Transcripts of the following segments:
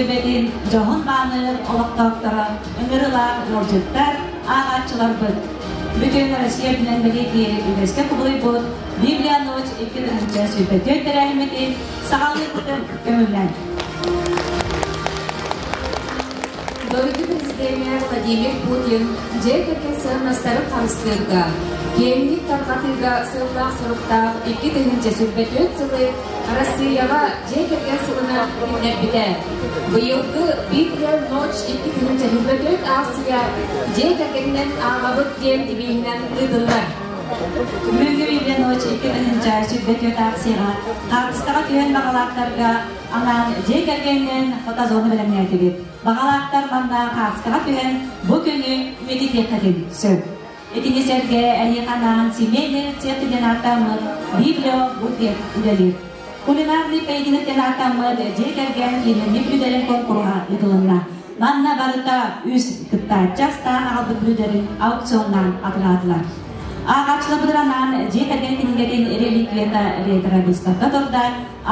түөлбэтин дьоһун-мааны олохтоохторо, ыҥырыылаах ыалдьыттар, ааҕааччыларбыт! Бүтүн Россия үрдүнэн бэлиэтиир үгэскэ кубулуйбут Библия ночь 2024 тэрээһиммитин саҕалыырбытын көҥүллээн. Дойду президенэ Владимир Путин дьиэ кэргэн сыаннастарын харыстыырга, киэҥник тарҕатыыга сыаллаах-соруктаах 2024 сылы Арассыыйаҕа дьиэ кэргэн сылынан биллэрбитэ. Быйылгы Библия ночь 2024 аахсыйа дьиэ кэргэнинэн ааҕабыт диэн девиһинэн ыытыллар. Бүгүҥҥү Библия ночь 2024 аахсыйаҕа хаартыскаҕа түһэн баҕалаахтарга анаан дьиэ кэргэнинэн фотозона бэлэмнээтибит. Баҕалаахтар манна хаартыскаҕа түһэн бу күнү үйэтитиэххитин сөп. Итини сэргэ эһиэхэ анаан семейный рецепт диэн ааттаммыт библио буфет үлэлиир. Кулинарный поединок диэн ааттаммыт дьиэ кэргэн фирменный бүлүүдэлэрин куонкуруһа ыытылынна. Манна барыта үс кыттааччы астаан аҕалбыт бүлүүдэлэрин аукционнаан атылаатылар. Ааҕааччыларбытыгар анаан дьиэ кэргэн кинигэтин реликвията ретро быыстапка турда,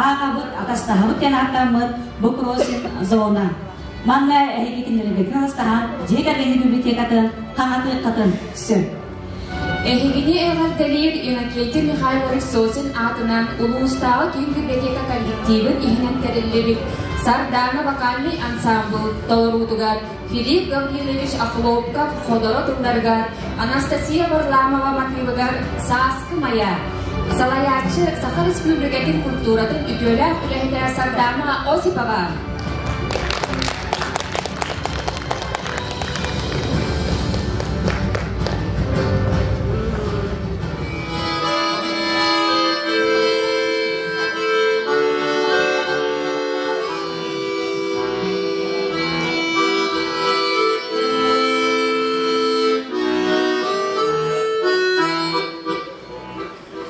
ааҕабыт, атастаһабыт диэн ааттаммыт Букросин зона. Манна эһиги кинилэргитин атастаһан дьиэ кэргэни библиотекатын хаҥатыаххытын сөп. Эһигини эҕэрдэлиир Иннокентий Михайлович Сосин аатынан улуустааҕы киин библиотека коллективын иһинэн тэриллибит Сардаана вокальнай ансаамбыл толоруутугар Филипп Гаврильевич Охлопков ходоро тылларыгар Анастасия Варламова матыыбыгар «Сааскы мая» салайааччы Саха Республикатын культуратын үтүөлээх үлэһитэ Сардаана Осипова.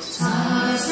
Саас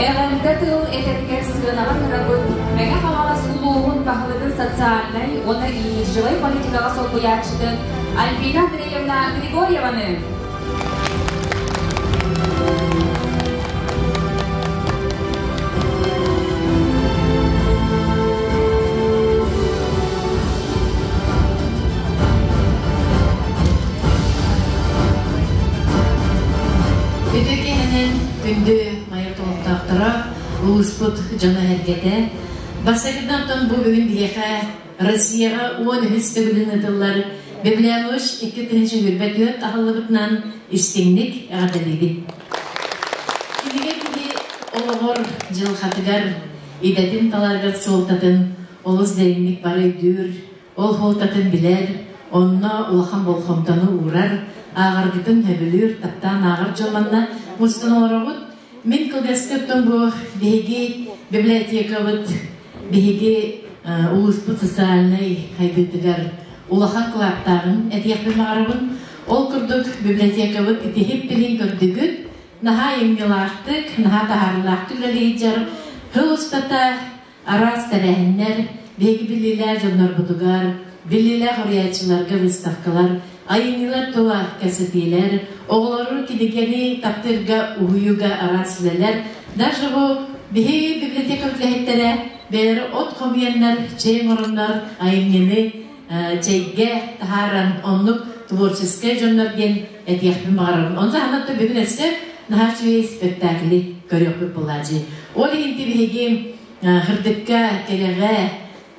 Эҕэрдэ тыл этэригэр сыанаҕа кырабыт Мэҥэ Хаҥалас улууһун баһылыгын социальнай уонна имиджевай политикаҕа солбуйааччытын Альбина Андреевна Григорьеваны. Үтүө киһинэн күндү майор толоктоохторо, улууспут дьоно-сэргэтэ, бастакытынан оттон бу бүгүн биһиэхэ Россияҕа 13 төгүлүн ыытыллар Библионочь 2024 аһыллыбытынан истиҥник эҕэрдэлиибин. Кинигэ киһи олоҕор, дьылҕатыгар, идэтин таларыгар суолтатын олус дириҥник бары өйдүүр, ол суолтатын билэр, онно улахан болҕомтону уурар, ааҕаргытын сөбүлүүр, таптаан ааҕар дьон манна мустан олороҕут. Мин кылгаска оттон бу биһиги библиотекабыт биһиги улууспут социальнай хайдыытыгар улахан кылааттааҕын этиэхпин баҕарабын. Ол курдук библиотекабыт итиһип билин көрдүгүт, наһаа айымньылаахтык, наһаа таһаарыылаахтык үлэлиир сыл устата араас тэрээһиннэр, биһиги биллиилээх дьоннорбутугар, биллиилээх уруйааччыларга выставкалар, айымньылар тула кэпсэтиилэр, оҕолору кинигэни таптыырга уһуйууга араас үлэлэр, даже бу биһиги библиотека үлэһиттэрэ бэйэлэрэ от хомуйаннар, чэй оҥороннор айымньыны чэйгэ таһааран оннук творческай дьоннор диэн этиэхпин баҕарабын. Онно таһынан бүгүн өссө наһаа үчүгэй спектакли көрүөхпүт буолааччы. Ол иһин биһиги Хырдыкка, кэрэҕэ,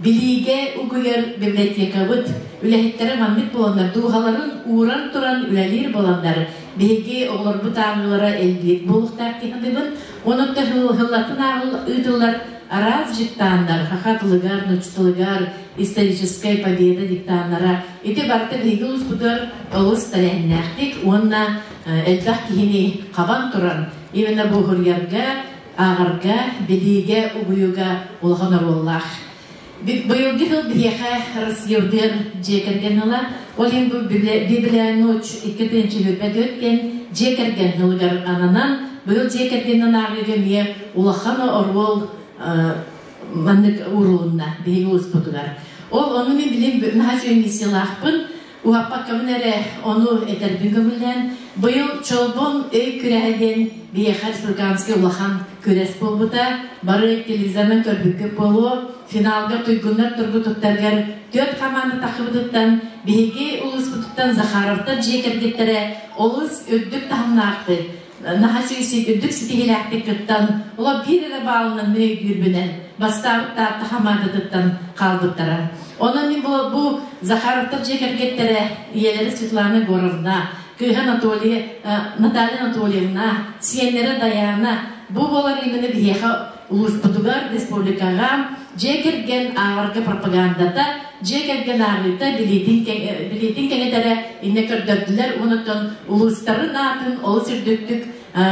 билиигэ угуйар библиотекабыт үлэһиттэрэ маннык буоланнар, дууһаларын ууран туран үлэлиир буоланнар, биһиги оҕолорбут ааҕыылара элбиир буолуохтаах дии саныыбын. Онон хыллатын ыытыллар араас дьыктааннар, саха тылыгар, нуучча тылыгар, историческай победа диктаннара ити барыта биһиги улууспутугар олус тэрээһиннээхтик уонна элбэх киһини хабан туран именно бу уһуруйарга, ааҕарга, билиигэ, угуйууга улахан оруоллаах. Быйылгы сыл биһиэхэ Россиябытыгар дьиэ кэргэн ыла, ол иһин бу Библия ночь 2024 диэн дьиэ кэргэн сылыгар ананан, быйыл дьиэ кэргэнин ааҕыыга эмиэ улахан оруол маннык уурулунна биһиги улууспутугар. Ол ону мин билим наһаа үчүгэй миссиялаахпын, Уһаппаккабын эрэ ону этэрбин көҥүллээн, быйыл Чолбон өй күрэһэ диэн биһиэхэ республиканскай улахан күрэс буолбута. Бары телевизорынан көрбүккүт буолуо. Финалга туйгуннар тургутуктарыгар түөрт хамаанда таххыбытыттан биһиги улууспутуттан Захаровтар дьиэ кэргэттэрэ олус үрдүк таһымнаахтык наһаа үчүгэй үрдүк ситиһиилээхтик кыттан, олор биир эрэ баалынан мин өйдүүрбүнэн бастаабыт Таатта хамаандатыттан хаалбыттара. Онон мин бу, бу Захаровтар дьиэ кэргэттэрэ ийэлэрэ Светлана Егоровна, кыыһа Анатолий, Наталья Анатольевна, сиэннэрэ Даяна бу буолар именно биһиэхэ улууспутугар, республикаҕа дьиэ кэргэн ааҕарга пропагандата, дьиэ кэргэн ааҕыыта билиитин, билиитин кэҥэтэрэ иннэ көрдөрдүлэр уонна улуустарын аатын олус үрдүктүк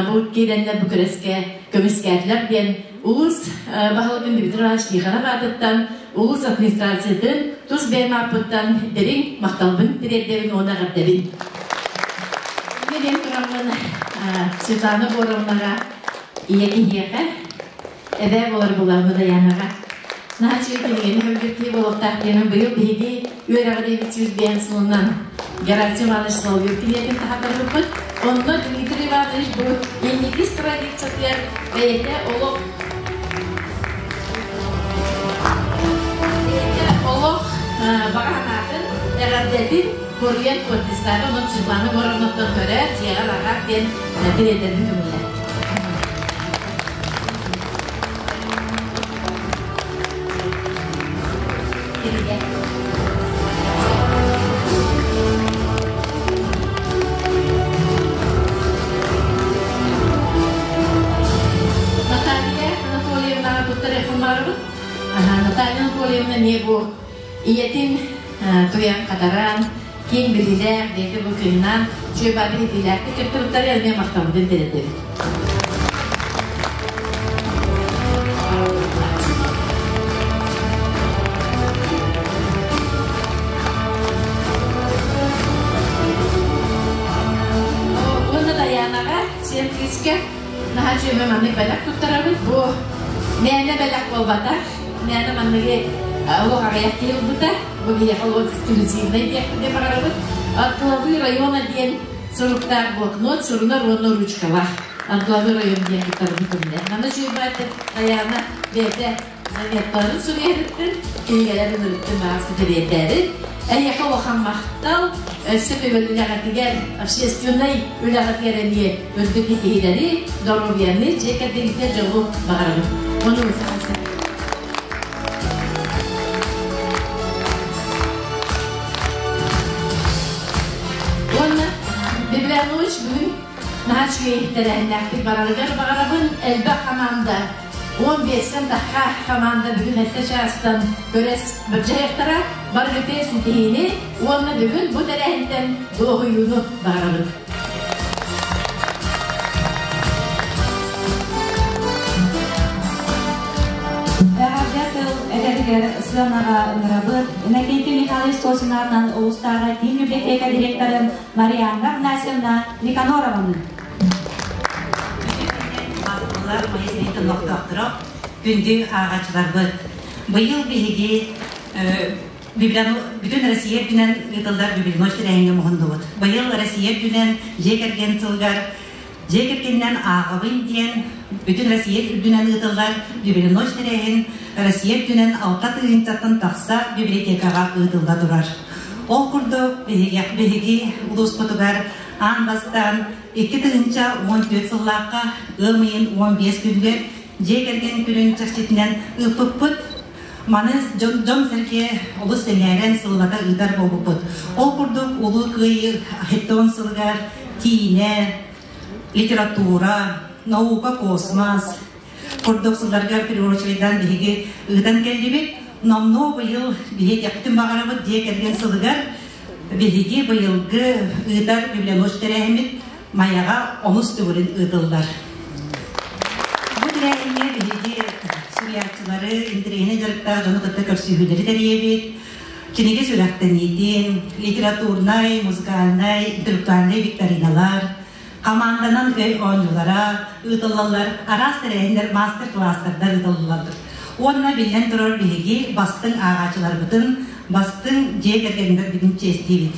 бу киирэннэр бу күрэскэ көмүскээтилэр диэн улуус баһылыгын Дмитрий Иванович Тихонов аатыттан, улуус администрациятын тус бэйэм ааппыттан дириҥ махталбын тириэрдэбин уонна эҕэрдэбин. Инньэ диэн тураммын Светлана Боровнаҕа ийэ киһиэхэ эбээ буолар буолаабы Даянаҕа наһаа үчүгэй кинигэни хөргүт киһи буолуохтаах диэмэн быйыл биһиги үөрэҕириэбит 105 сылынан Герасим Иванович Соловьев кинигэтин таһааттарбыппыт. Онно Дмитрий Иванович бу инники страницатыгар бэйэтэ олох бэйэтэ олох баҕа санаатын, эҕэрдэтин хоруйан подписаата. Онон Светлана Горовнаттан көрөр, дьиэҕэр аҕаар диэн тириэрдэрбин көҥүллээ. Наталья Анатольевнаҕа туттар барабыт. Наталья Анатольевна эмиэ бу ийэтин туйан хатаран, киэҥ билиилээх, бэйэтэ бу кыһынан үчүгэй бааты иитиилээхтик кыттыбыттары эмиэ махтаммытын тириэрдэбит. Уонна Даянаҕа сиэн кыыска наһаа үчүгэй маннык бэлэх туттарабыт. Бу мээнэ бэлэх буолбатах. Мээнэ манныгы олох аҕыйах киһи ылбыта. Бу биһиэхэ олох эксклюзивнай диэхпитин баҕарабыт. От района диэн суруктаах блокнот, сурунар уонна ручкалаах. От главы район диэн туттарбыт күннэр. Манна үчүгэй Даяна бэйэтэ заметкаларын суруйарыттын, кинигэлэрин ырыттын баҕас бэлиэтээбит. Эйиэхэ улахан махтал, өссө көбөлүлэҕитигэр, общественнай үлэҕитигэр эмиэ үрдүк ситиһиилэри, доруобуйаны, дьиэ кэргэҥҥитигэр дьолу баҕарабын. Ону Уонна Библиануч бүгүн наһаа үчүгэй тэрээһиннээхтик барарыгар баҕарабын. Элбэх хамаанда 15-тэн тахха хамаанда бүгүн эрдэ чаастан көрөс бырдьайыахтара барыгыты ситиһиини уонна бүгүн бу тэрээһинтэн дуоһуйууну баҕарабын. Эҕэрдэ тыл этэригэр сыанаҕа ыҥырабыт Иннокентий Михайлович Сосинатан улуустааҕы киин библиотека директорын Марианна Афанасьевна Никанорованы. Маастылар Майа сириттэн олохтоохторо, күндү ааҕааччыларбыт. Быйыл биһиги бүтүн Россия үрдүнэн ыытыллар Библиноч тэрээһиҥҥэ муһуннубут. Быйыл Россия үрдүнэн дьиэ кэргэн сылыгар дьиэ кэргэнинэн ааҕабын диэн бүтүн Россия үрдүнэн ыытыллар Библиноч тэрээһин Россия үрдүнэн 6 тыһыынчаттан тахса библиотекаҕа ыытылла турар. Ол курдук биһиги улууспутугар аан бастаан 2014 сыллаахха ыам ыйын 15 күнүгэр дьиэ кэргэн күнүн чэрчитинэн ыыппыппыт. Маны дьон-сэргэ олус сэҥээрэн сыллата ыытар буолбуппут. Ол курдук Улуу Кыайыы 70 сылыгар киинэ, литература, наука, космос курдук сылларга приурочайдан биһиги ыытан кэллибит. Номнуо быйыл биһиги этиэхпитин баҕарабыт дьиэ кэргэн сылыгар биһиги быйылгы ыытар библионочь тэрээһиммит Майаҕа онус төгүлүн ыытыллар. Бу тэрээһиҥҥэ биһиги суруйааччылары, интэриэһинэй дьарыктаах дьону кытта көрсүһүүлэри тэрийэбит, кинигэ сүрэхтэниитин, литературнай, музыкальнай, интеллектуальнай викториналар, хамаанданан өй оонньуулара ыытыллаллар, араас тэрээһиннэр, маастар-кылаастардар ыытыллаллар. Уонна биллэн турар биһиги бастыҥ ааҕааччыларбытын, бастыҥ дьиэ кэргэннэрбитин чиэстиибит.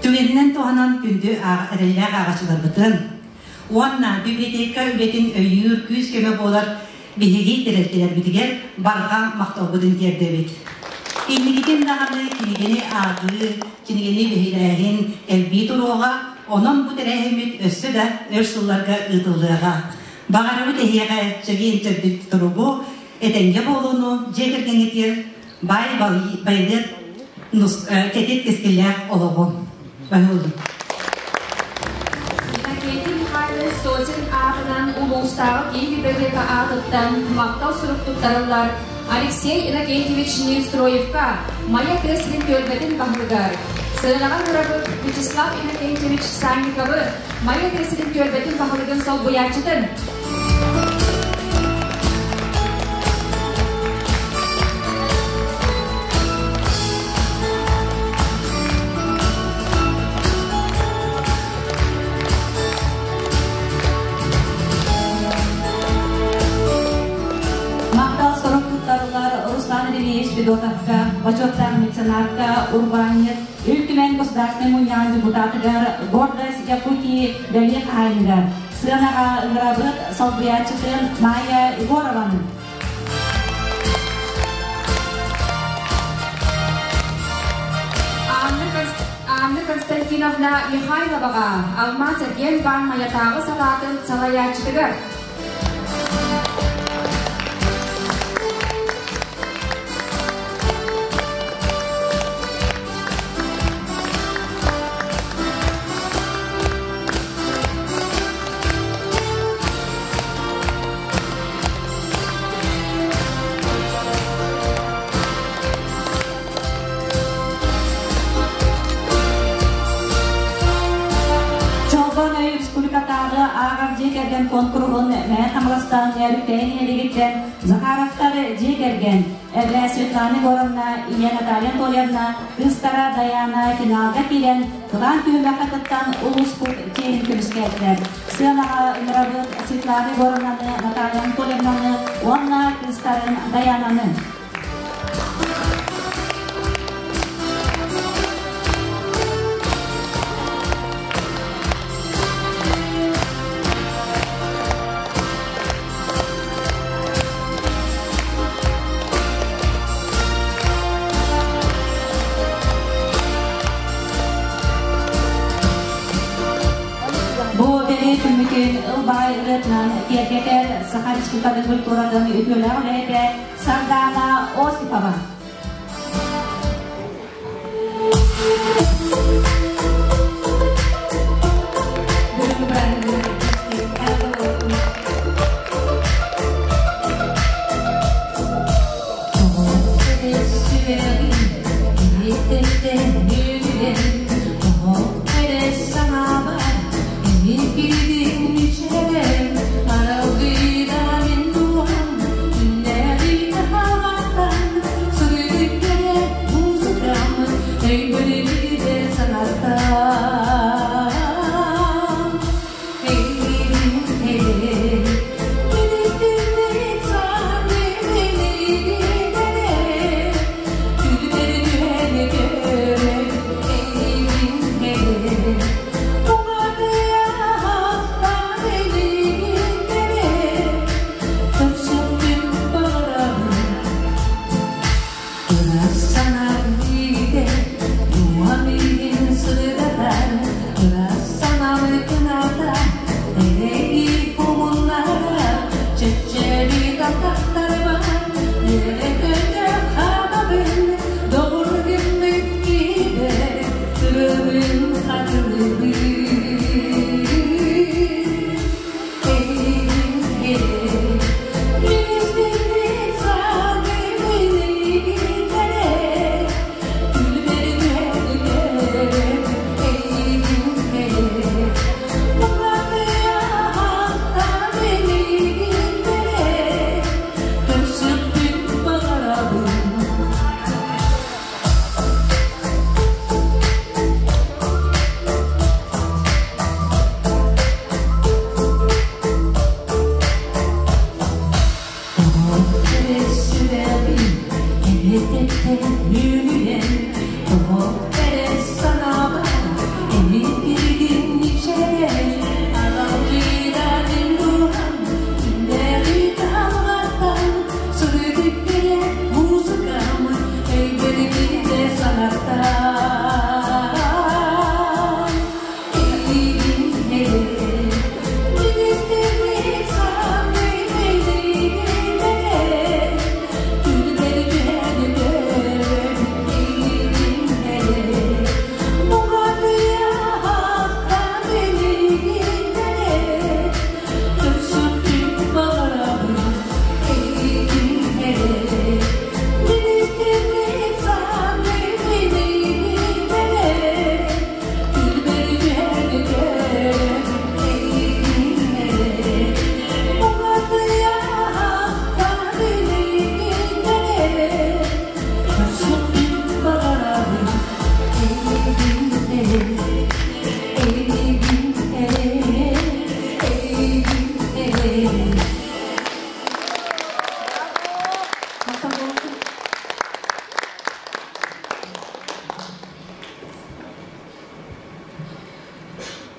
Түгэнинэн туһанан күндү эрэллээх ааҕааччыларбытын уонна библиотека үлэтин өйүүр күүс-көмө буолар биһиги тэрилтэлэрбитигэр барҕа махталбытын тиэрдэбит. Инникитин даҕаны кинигэни ааҕыы, кинигэни биһирээһин элбии туруоҕа, онон бу тэрээһиммит өссө да өр сылларга ыытыллыаҕа. Баҕарабыт эһиэхэ чэгиэн-чэбдик туругу, этэҥҥэ буолууну, дьиэ кэргэҥҥитигэр баай байылыат кэтит кэскиллээх олоҕу. Баһылык. Иннокентий Михайлович Сосин аатынан улуустааҕы киин библиотека аатыттан махтал сурук туттарыллар Алексей Иннокентьевич Неустроевка Майа тыа сирин түөлбэтин баһылыгар, сыанаҕа турабыт Вячеслав Иннокентьевич Санниковы Майа тыа сирин түөлбэтин баһылыгын солбуйааччытын. Алексеевич Федотовка, бочуоттаах меценатка, урбаанньыт, Ил Түмэн Государственнай Мунньаҕын депутатыгар, Гордость Якутии бэлиэ хаһаайыныгар, сыанаҕа ыҥырабыт солбуйааччытын Майя Егорованы. Анна Константиновна Михайловаҕа, Алмаас эргиэн баан Майатааҕы салаатын салайааччытыгар. Чолбон өй республикатааҕы ааҕар дьиэ кэргэн куонкуруһун Мэҥэ Хаҥаластан Нөөрүктэйин нэһилиэгиттэн Захаровтар дьиэ кэргэн, эбээ Светлана Егоровна, ийэ Наталья Анатольевна, кыыстара Даяна финалга киирэн, кылаан түһүмэххэ кыттан улууспут чиэһин көмүскээтилэр. Сыанаҕа ыҥырабыт Светлана Егоровнаны, Наталья Анатольевнаны уонна кыыстарын Даянаны. Бу бэлиэ күммүтүн ылбаҕай ырыатынан киэргэтэр Саха Республикатын культуратын үтүөлээх үлэһитэ Сардаана Осипова.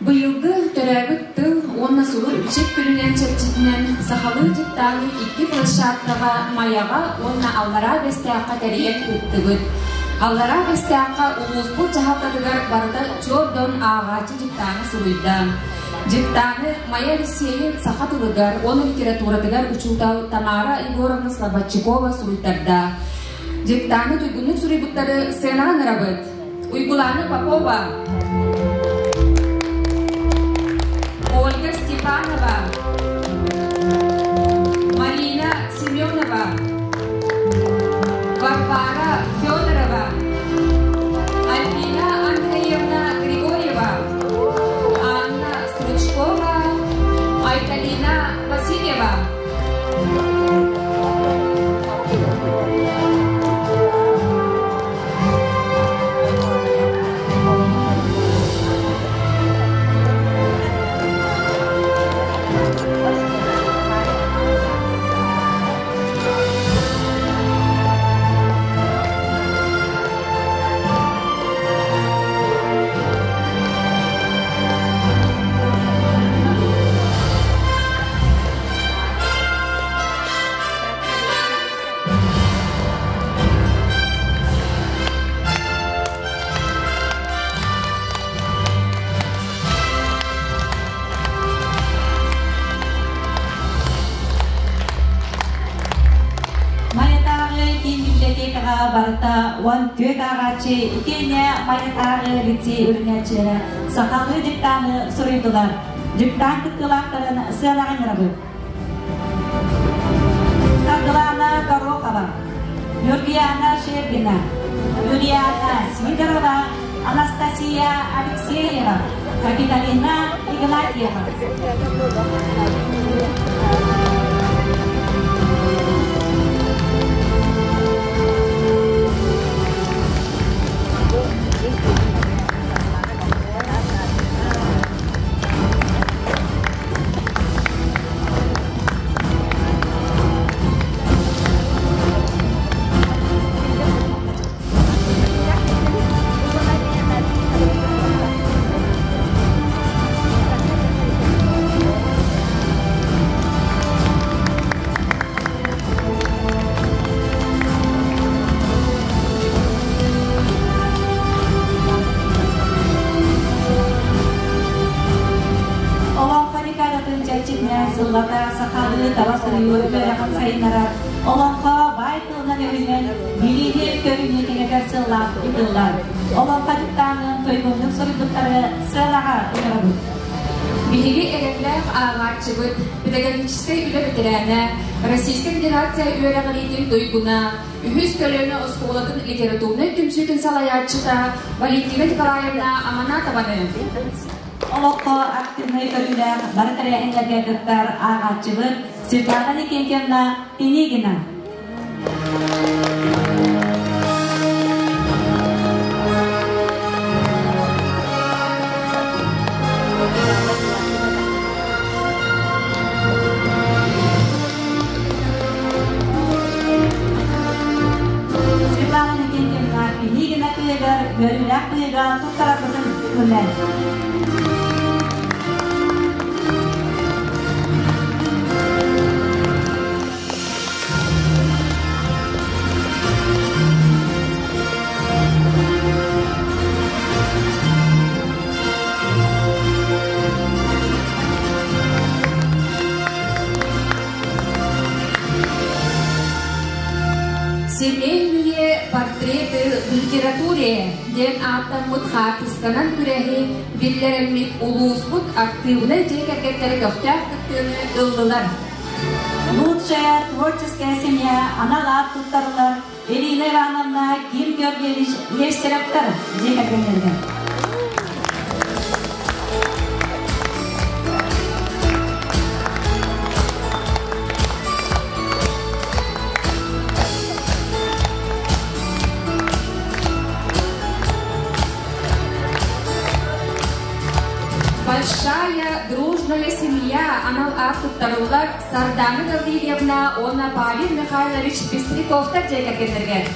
Быйылгы төрөөбүт тыл уонна сурук-бичик күнүнэн чэрчитинэн сахалыы дьыктааны икки площадкаҕа Майаҕа уонна Аллараа Бэстээххэ тэрийэн ыыттыбыт. Аллараа Бэстээххэ улууспут дьаһалтатыгар барыта чуор дьон ааҕааччы дьыктааны суруйда. Дьыктааны Майа лиссиэйин саха тылыгар уонна литературатыгар учуутал Тамара Егоровна Слободчикова суруйтарда. Дьыктааны туйгуннук суруйбуттары сценаҕа ыҥырабыт. Уйгулаана Попова, Ольга Степанова, Марина Семенова, Варвара Федорова, Альбина Андреевна Григорьева, Анна Стручкова, Айталина Васильева. Майатааҕы киин библиотекаҕа барыта 14 ааҕааччы итиэннэ Майатааҕы лицей үөрэнээччилэрэ сахалыы дьыктааны суруйдулар. Дьыктаан кыттыылаахтарын сыанаҕа ыҥырабыт. Саргылаана Горохова, Нюргияна Шергина, Юлиана Сидорова, Анастасия Алексеева, Капиталина Игнатьева. Олоҥхо декадатын чэрчитинэн сыллата сахалыы таба суруйуу үөрэҕин сайыннарар олоҥхо баай тылынан өһүнэн билиини көрүүнү кэҥэтэр сыаллаах ыытыллар. Олоҥхо дьыктаанын туйгуннук суруйбуттары сыанаҕа ыҥырабыт. Биһиги эрэллээх ааҕааччыбыт, педагогическай үлэ бэтэрээнэ, Российскай Федерация үөрэҕириитин туйгуна, үһүс көлүөнэ оскуолатын литературнай түмсүүтүн салайааччыта Валентина Николаевна Аманатованы. Олоххо активнай көрүүлээх бары тэрээһиннэргэ кыттар ааҕааччыбыт Светлана Никитьевна Пинигина. Светлана Никитьевна Пинигина тыыгар үөрүүлээх тыыга туттарарбытын күлэн. Семейные портреты в литературе диэн ааттаммыт хаартысканан күрэһи биллэрэммит улууспут актыыбынай дьиэ кэргэттэрэ көхтөөх кыттыыны ыллылар. Лучшая творческая семья анал аат туттарылар Ирина Ивановна Ким Георгиевич Нестеровтар дьиэ кэргэннэригэр. Большая дружная семья анал аат туттарыллар Сардана Гаврильевна уонна Павел Михайлович Пестряковтар дьиэ кэргэннэригэр.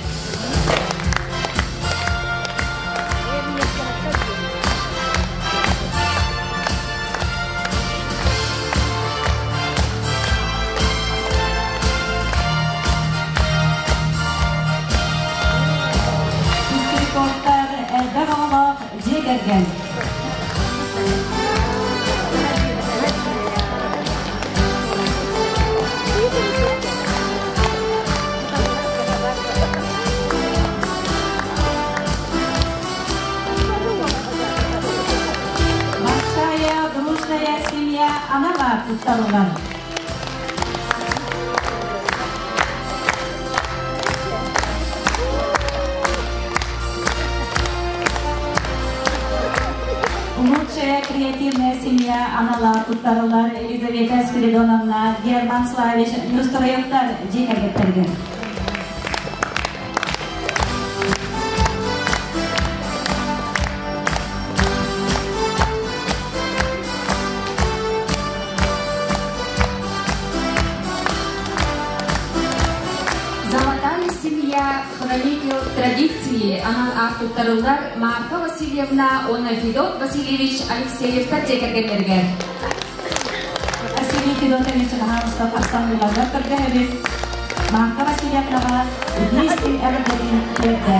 кэргэн. Большая дружная семья анала туттарылар. Лучшая креативная семья анала туттарылар Елизавета Спиридоновна, Герман Славич, Нюстроевтар дьиэ кэргэттэргэ. Золотая семья хранитель традиции анал аат туттарыллар Марфа Васильевна уонна Федот Васильевич Алексеевтар дьиэ кэргэннэригэр. Василий Федотович Хааныстап ахсаныыларга көрдөһөбүт. Марфа Васильевнаҕа итии эҕэрдэтин тиэрдэ.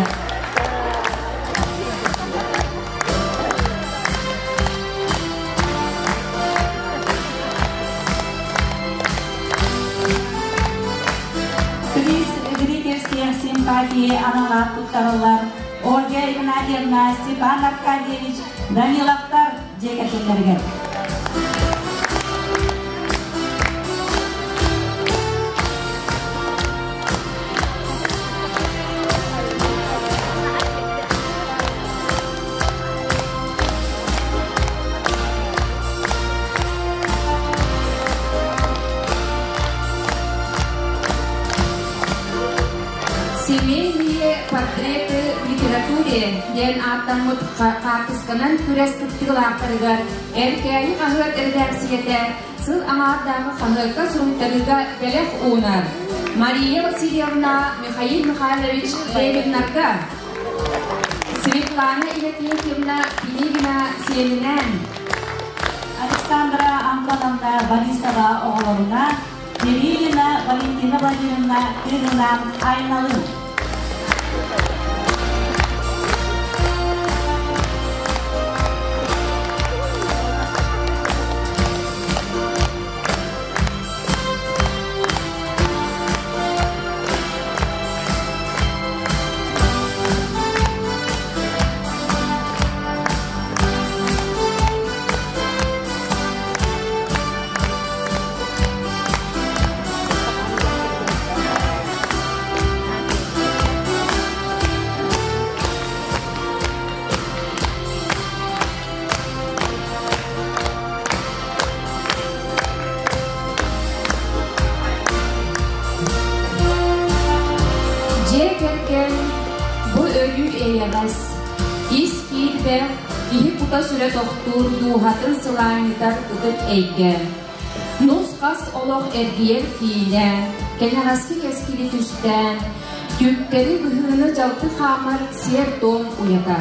Приз зрительских симпатии анала туттарыллар Ольга Игнатьевна, Степан Аркадьевич Даниловтар дьиэ кэргэннэригэр. Семейные портреты в литературе диэн ааттаммыт хаартысканан күрэс кыттыылаахтарыгар Эркээйи хаһыат эрэдээксийэтэ сыл аҥаардааҕы хаһыакка суруйтарыыга бэлэх уунар. Мария Васильевна, Михаил Михайлович Левиннарга, Светлана Иннокентьевна Пинигина сиэнинээн, Александра Антоновна Борисова оҕолорунаан, Кириллина Валентина Владимировна кыыһынаан Айналын. Дьиэ кэргэн бу өрүү эйэҕэс, ис киирбэх, киһи кута-сүрэ тохтуур дууһатын сылаанньытар ытык эйгэ. Нус-хас олох эргийэр киинэ, кэнэҕэски кэскили түстээн, түктэри быһыыны дьалты хаамар сиэр-туом уйата.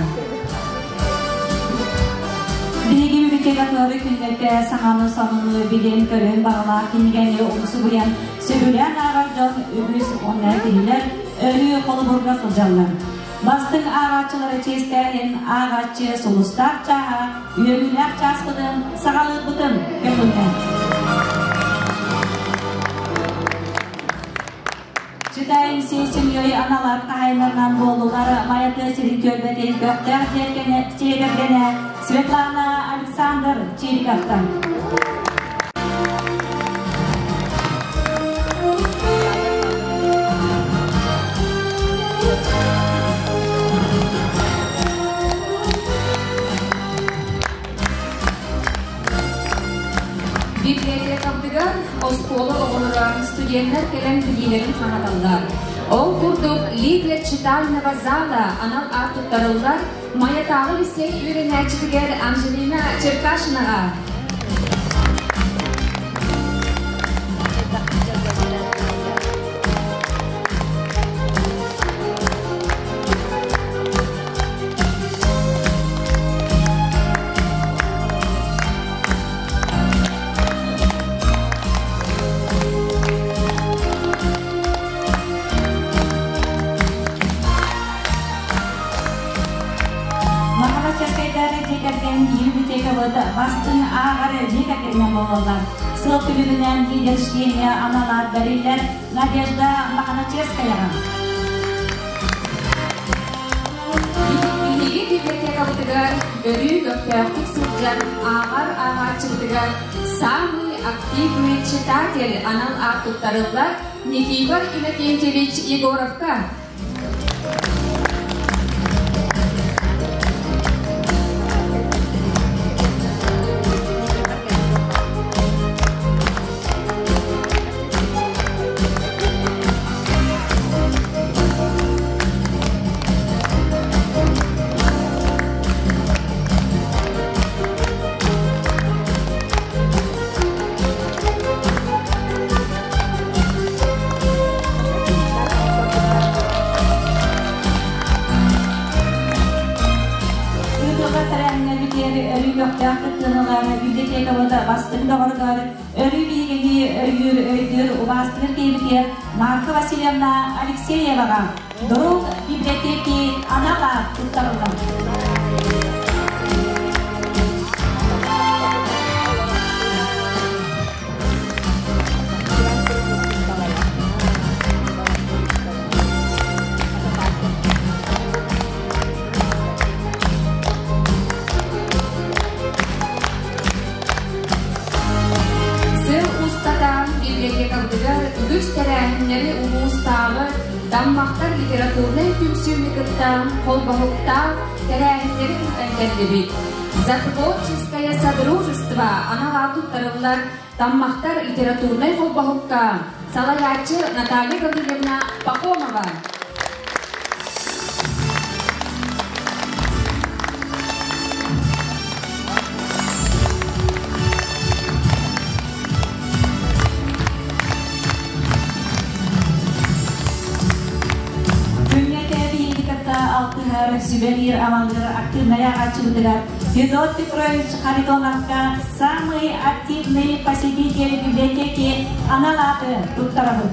Биһиги библиотекатылары күннэргэ саҥаны сонуну билэн-көрөн баҕалаах кинигэни умсугуйан сөбүлээн ааҕар дьон үгүс уонна кинилэр өрүү холобурга сылдьаллар. Бастыҥ ааҕааччылары чиэстээһин ааҕааччы сулустаах чааһа үөрүүлээх чааспытын саҕалыырбытын көҥүллээн. Читаем всей семьей аналар хаһайыннарынан буоллулар Майа сирин түөлбэтин көхтөөх дьиэ кэргэнэ Светлана Александр Чириковтан. Библиотекабытыгар оскуола оҕолоро, студеннар кэлэн билиилэрин хаҥаталлар. Ол курдук лидер читального зала анал аат туттарыллар Майатааҕы лицей үөрэнээччитигэр Анжелина Черкашинаҕа. Махалаческайдары дьиэ кэргэн биһиги библиотекабыт бастыҥ ааҕар дьиэ кэргэнинэн буолаллар. Сыл түмүгүнэн лидер чтения анал аат бэриллэр Надежда Мохначевскаяҕа. Биһиги библиотекабытыгар өрүү көхтөөхтүк сылдьар ааҕар ааҕааччыбытыгар «Самый активный читатель» анал аат туттарыллар Никифор Иннокентьевич Егоровка. Ыытыллар тэрээһиннэр бүтүөр өрүү көхтөөх кыттыыны библиотекабыт бастыҥ доҕоругар өрүү биһигини өйүүр, өйдүүр, убаастыыр киһибитигэр Марфа Васильевна Алексееваҕа Друг библиотеки анал аат туттарыллар. Сыл устата библиотекабытыгар үгүс тэрээһиннэри улуустааҕы Таммахтар литературнай түмсүүнү кытта холбоһуктаах тэрээһиннэри ыытан кэллибит. За творческое содружество анал аат туттарыллар Таммахтар литературнай холбоһукка салайааччы Наталья Гаврильевна Пахомова. Күҥҥэ биһиги кытта алтыһар, сүбэлиир, амалыыр активнай ааҕааччыбытыгар Федот Петрович Харитоновка самый активный посетитель библиотеки анал ааты туттарабыт.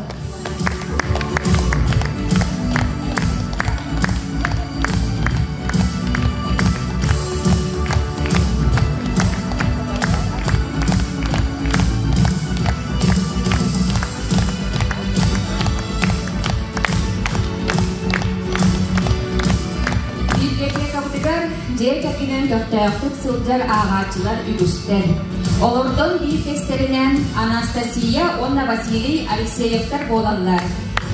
Библиотекабытыгар дьиэ кэргэнинэн көхтөөхтүк сылдьар ааҕааччылар үгүстэр. Олортон биирдэстэринэн Анастасия уонна Василий Алексеевтар буолаллар.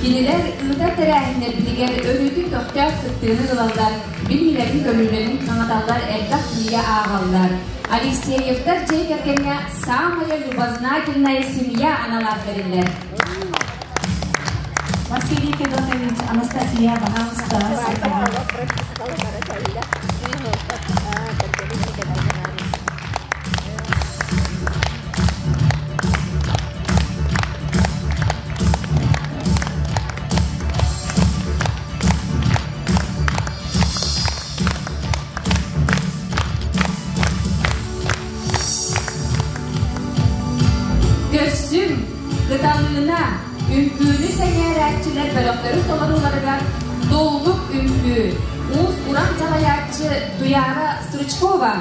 Кинилэр ыытар тэрээһиннэрбитигэр өрүүтүн көхтөөх кыттыыны ылаллар, билиилэрин-көрүүлэрин хаҥаталлар, элбэх кинигэ ааҕаллар. Алексеевтар дьиэ кэргэҥҥэ «Самая любознательная семья» анал аат бэриллэр. Василий Федотович, Анастасия, пожалуйста, Көрсүҥ, кыталыына, үҥкүүнү сэҥээрээччилэр бөлөхтөрүн толорууларыгар Туллук үҥкүү, уус-уран салайааччы Туяра Стручкова.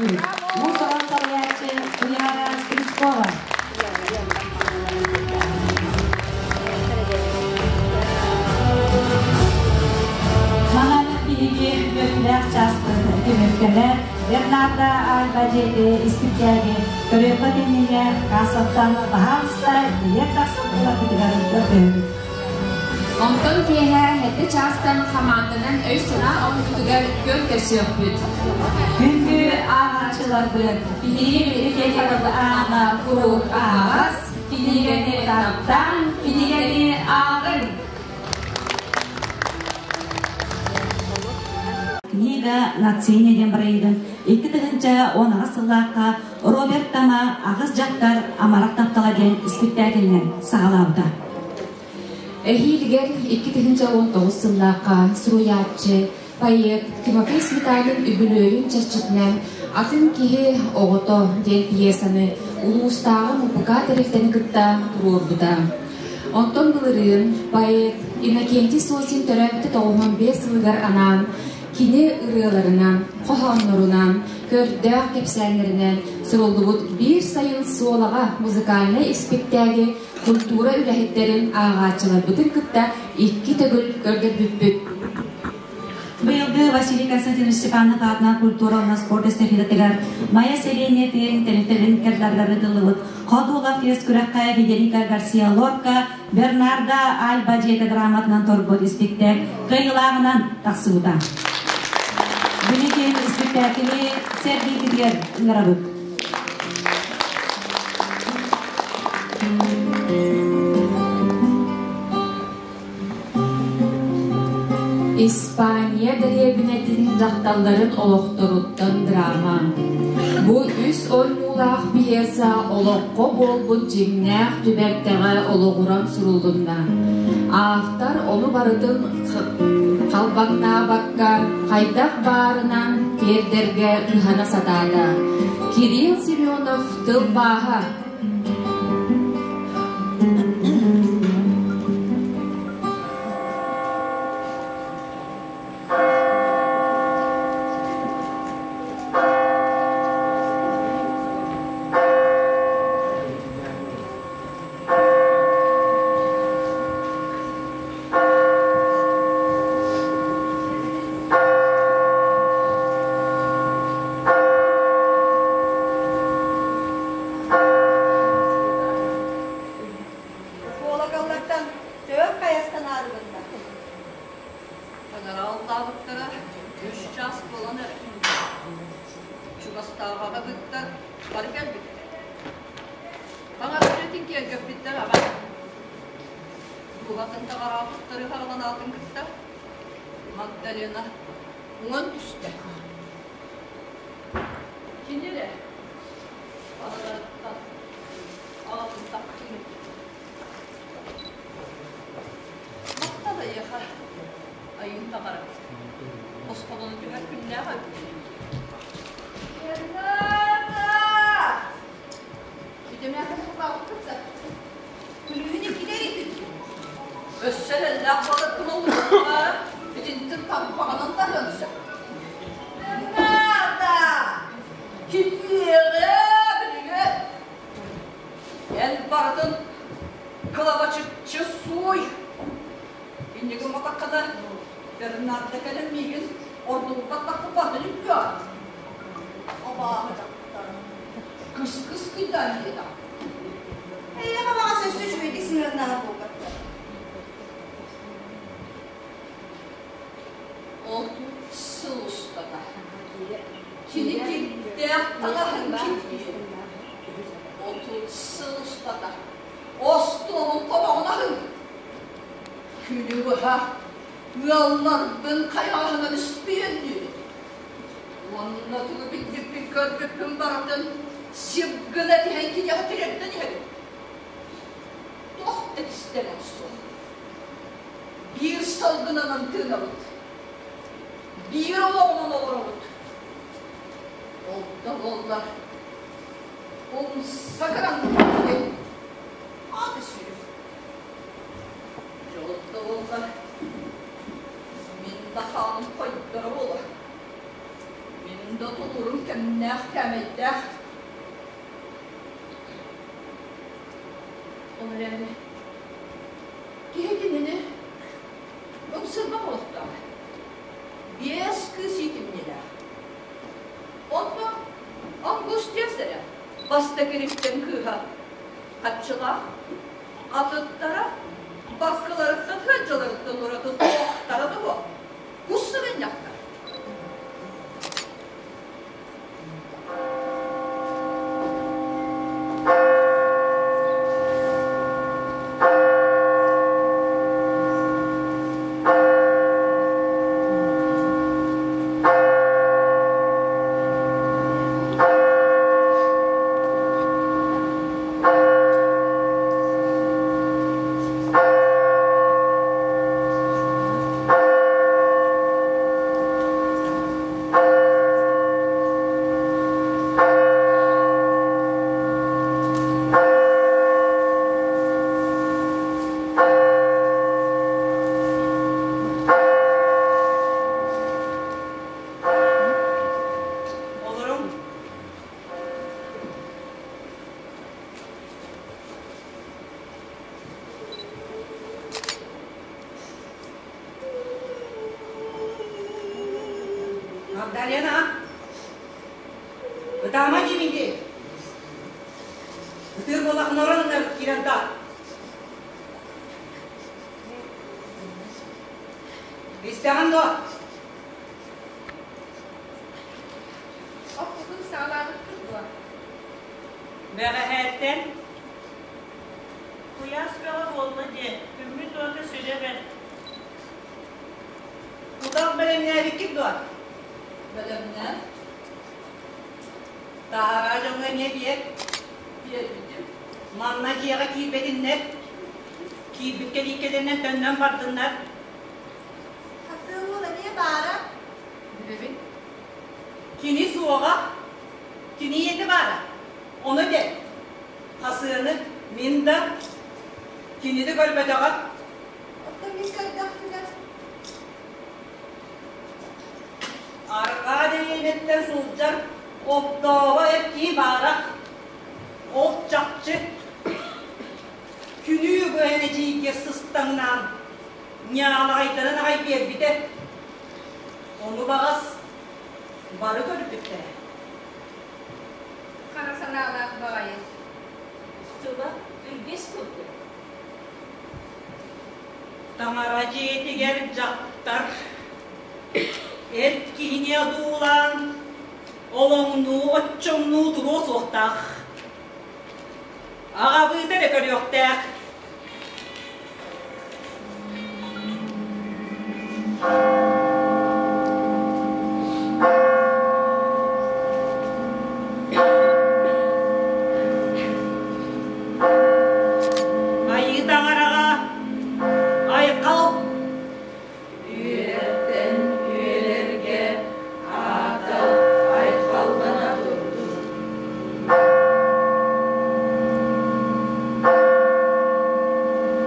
күүс. Уус-уран салайааччы Туйаара Стручкова. Манан биһиги үөрүүлээх чааспыт түмүктэнэр. Бернарда Альба дьиэти испиктээги көрүөххэ иннинэ кассаттан баһаалыста билиэт тахсан ыларгытыгар көрдөһөбүт. Онтон киэһэ сэттэ чаастан хамаанданан өй-санаа оҥоһуутугар күөн көрсүөхпүт. Күндү ааҕааччыларбыт, биһиги библиотекабыт аана куруук аһаҕас, кинигэни таптаан, кинигэни ааҕыҥ! Книга на цене диэн бырайыгын 2018 сыллаахха Роберт Тама «Аҕыс дьахтар амарах таптала» диэн испиктээкилинэн саҕалаабыта. Эһиилигэр 2019 сыллаахха суруйааччы, поэт Тимофей Сметанин үбүлүөйүн чэрчитинэн «Атын киһи оҕото» диэн пьесаны улуустааҕы МПК тэрилтэни кытта туруорбута. Онтон былырыын поэт Иннокентий Сосин төрөөбүтэ 95 сылыгар анаан кини ырыаларынан, хоһооннорунан, көрдөөх кэпсээннэринэн суруллубут «Биир сайын Суолаҕа» музыкальнай испиктээги культура үлэһиттэрин ааҕааччыларбытын кытта икки төгүл көрдөрбүппүт. Быйылгы Василий Константинович Степанов аатынан культура уонна спорт эстафетатыгар Майа сэлиэнньэтин тэрилтэлэрин кэрдларыгар ыытыллыбыт Ходула фест күрэххэ Федерика Гарсия Лорка Бернарда Альба дьиэтэ драматынан турбут испиктээк кыайыылааҕынан тахсыбыта. Билигин испиктээкили сэргииргитигэр ыҥырабыт. Испания дэриэбинэтин дьахталларын олохторуттан драма. Бу үс оонньуулаах пьеса олоххо буолбут дьиҥнээх түбэлтэҕэ олоҕуран сурулунна. Автор ону барытын халбаҥнаабакка, хайдах баарынан тиэрдэргэ кыһана сатаата. Кирилл Семенов тылбааһа. Куолакаллартан төп хайастан аарыгынна. Таҥара аллаабыттара үс чаас буолан эрэр. Чугастааҕы быттар бары кэлбиттэр. Таҥара дьиэтин киэргэппиттэр аҕай. Дууһатын таҕараабыттары хараҕын кытта Магдалена уҥан түстэ. Кини эрэ аҕаларыттан аҕатын таптыыр. Махтал эйиэхэ, айыым таҥара. Босхолоно түһэр күннээх эбит. Бернарда! Үтэмээхин тулаабыккытса. Күлүүһүн иккитэ итин. Өссө эрэллээх буоларгын олуһунна, итинтин тарбаҕынан таһыан сөп. Бернарда! Кимиэҕэ билигин? Эн барытын кылабачыччы сууй. Иннигин матаххына, Бернарда кэлэн миигин ордугурбат таххыппатын үккэ. Абааһы дьахтар. Кыс-кыс кыйдаан диэтэх. Эйиэхэ баҕас өссө үчүгэйдик сыһыаннаһар буолбаттар. 30 сыл устата кини кирдээх таҥаһын кирбиир. 30 сыл устата остуолун тобоҕун аһын. Күнү быһа ыалларбын хайаҕаһынан үспүйэннүүр. Уонна тугу билбиппин көрбүппүн барытын сип гына түһэн киниэхэ тириэрдэн иһэбин. Туох да кистэлэҥ суох. Биир салгынынан тыынабыт. Биир олоҕунан олоробут. Ол да буоллар, умса гынан аты сүрүн. Дьол да буоллар, мин да хааным хойдоро буолар. Мин да тулуурум кэмнээх кээмэйдээх. Ол эрээри киһи кинини ымсырбах олохтоох. Биэс кыыс иитимньилээх. Онно Августия сэрэ бастакы ириттэн кыыһа хаччылаах, атыттара баскыларыттан сылдьаларыттан ураты туохтара да суох, кус сыгынньахтар. Олоруҥ. Магдалена, ытаама диибин дии. Ытыыр буоллаххына орон ыннар киирэн таа. Истэҕин дуо? Оппутун саҕалаабыккыт дуо? Бэҕэһээттэн Куйаас бөҕө буолла диэ, күммүт уота сүрэ бэрт. Утах бэлэмнээбиккит дуо? Бэлэмнээн. Таһаараа дьоҥҥо эмиэ биэр. Биэрбитим. Манна дьиэҕэ киирбэтиннэр. Киирбит кэлииккэлэринэн төннөн бардыннар. Хасыал уол эмиэ баара. Билэбин. Кини суоҕа. Кини ийэтэ баара. Ону этэ. Хасыаны мин да, кини да көрбөтөҕө. Оттон мин көрдөхпүнэ Арҕаа дэриэбинэттэн сылдьар огдообо эр киһи баара. Ол чахчы. Күнүү быһан эдьиийгэ сыстаҥнаан, ньаалаҕайдарын аҕай биэрбитэ. Ону баҕас бары көрбүттэрэ. Хара санаалаах баҕайы. Тыла үргэс курдук. Таҥара дьиэтигэр дьахтар эр киһини одуулаан олоҥнуу оччоҥнуу туруо суохтаах. Аҕабыыта эрэ көрүөхтээх. Айыы таҥараҕа айхал Үөрэттэн үөрэргэ аата айхаллана турдун.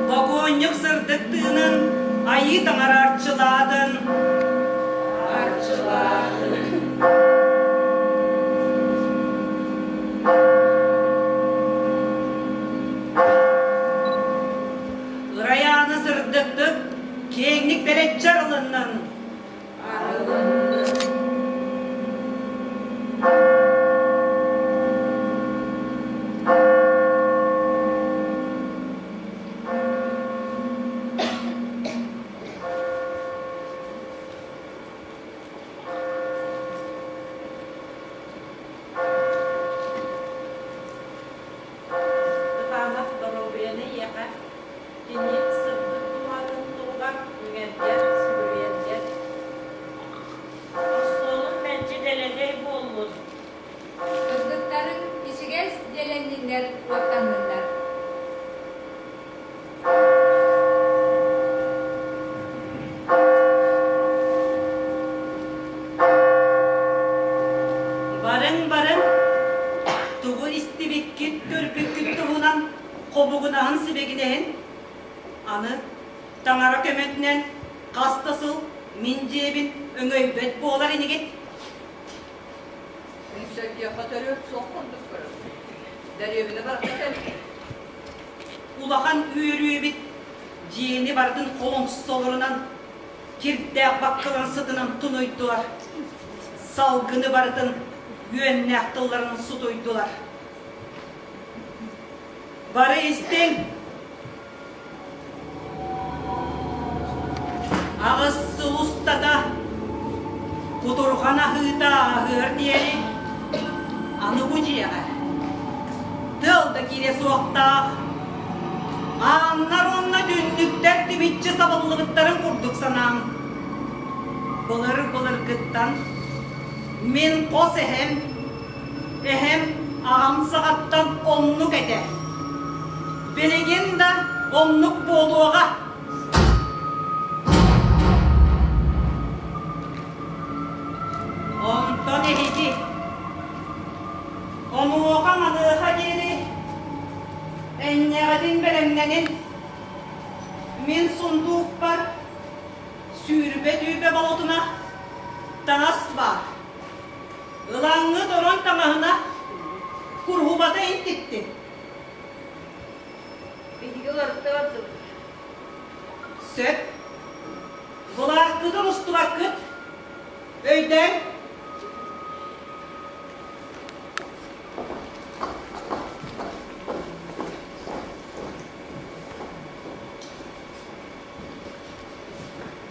Бокуонньук сырдык тыынын Айыы таҥара арчылаатын. Арчылаатын. Ырайааны сырдыктык, киэҥник бэлэччи арылыннын. Арылыннын. Кытаанах доруобуйаны ийэхэ Кини сырдык дууһатын туһугар үҥэргэ, сүгүрүйэргэ. Остуолун мэлдьи дэлэгэй буоллун. Кыргыттарыҥ ичигэс дьиэлэнниннэр, уоттанныннар. Барыҥ-барыҥ, тугу истибиккит, көрбүккүт туһунан хобугунаһын сибигинэһин аны таҥара көмөтүнэн хас да сыл мин дьиэбин өҥөйбөт буолар инигит. Үҥсэргиэххэ төрүөт суох курдук көрөр. Дэриэбинэ барыта кэлбит. Улахан үөрүү эбит, дьиэни барытын холоҥсолорунан, кирдээх баккаларын сытынан тунуйдулар, салгыны барытын үөннээх тылларынан сутуйдулар. Бары истиҥ! Аҕыс сыл устата кутурҕан аһыыта аһыар диэри аны бу дьиэҕэ тыал да киирэ суохтаах. Ааннар уонна түннүктэр тимиччи сабыллыбыттарын курдук санааҥ. Былыр-былыргыттан мин хос эһэм Эһэм аҕам саҕаттан оннук этэ. Билигин да оннук буолуоҕа. Онтон эһиги онуоха-маныаха диэри энньэҕитин бэлэмнэнин. Мин сундуукпар сүүрбэ-түүпэ болотуна таҥас баар. Ылаҥҥыт орон таҥаһына куруһубата иттиттин. Биһиги уларытта бардыбыт. Сөп. Былааккытын устубаккыт. Өйдөөн.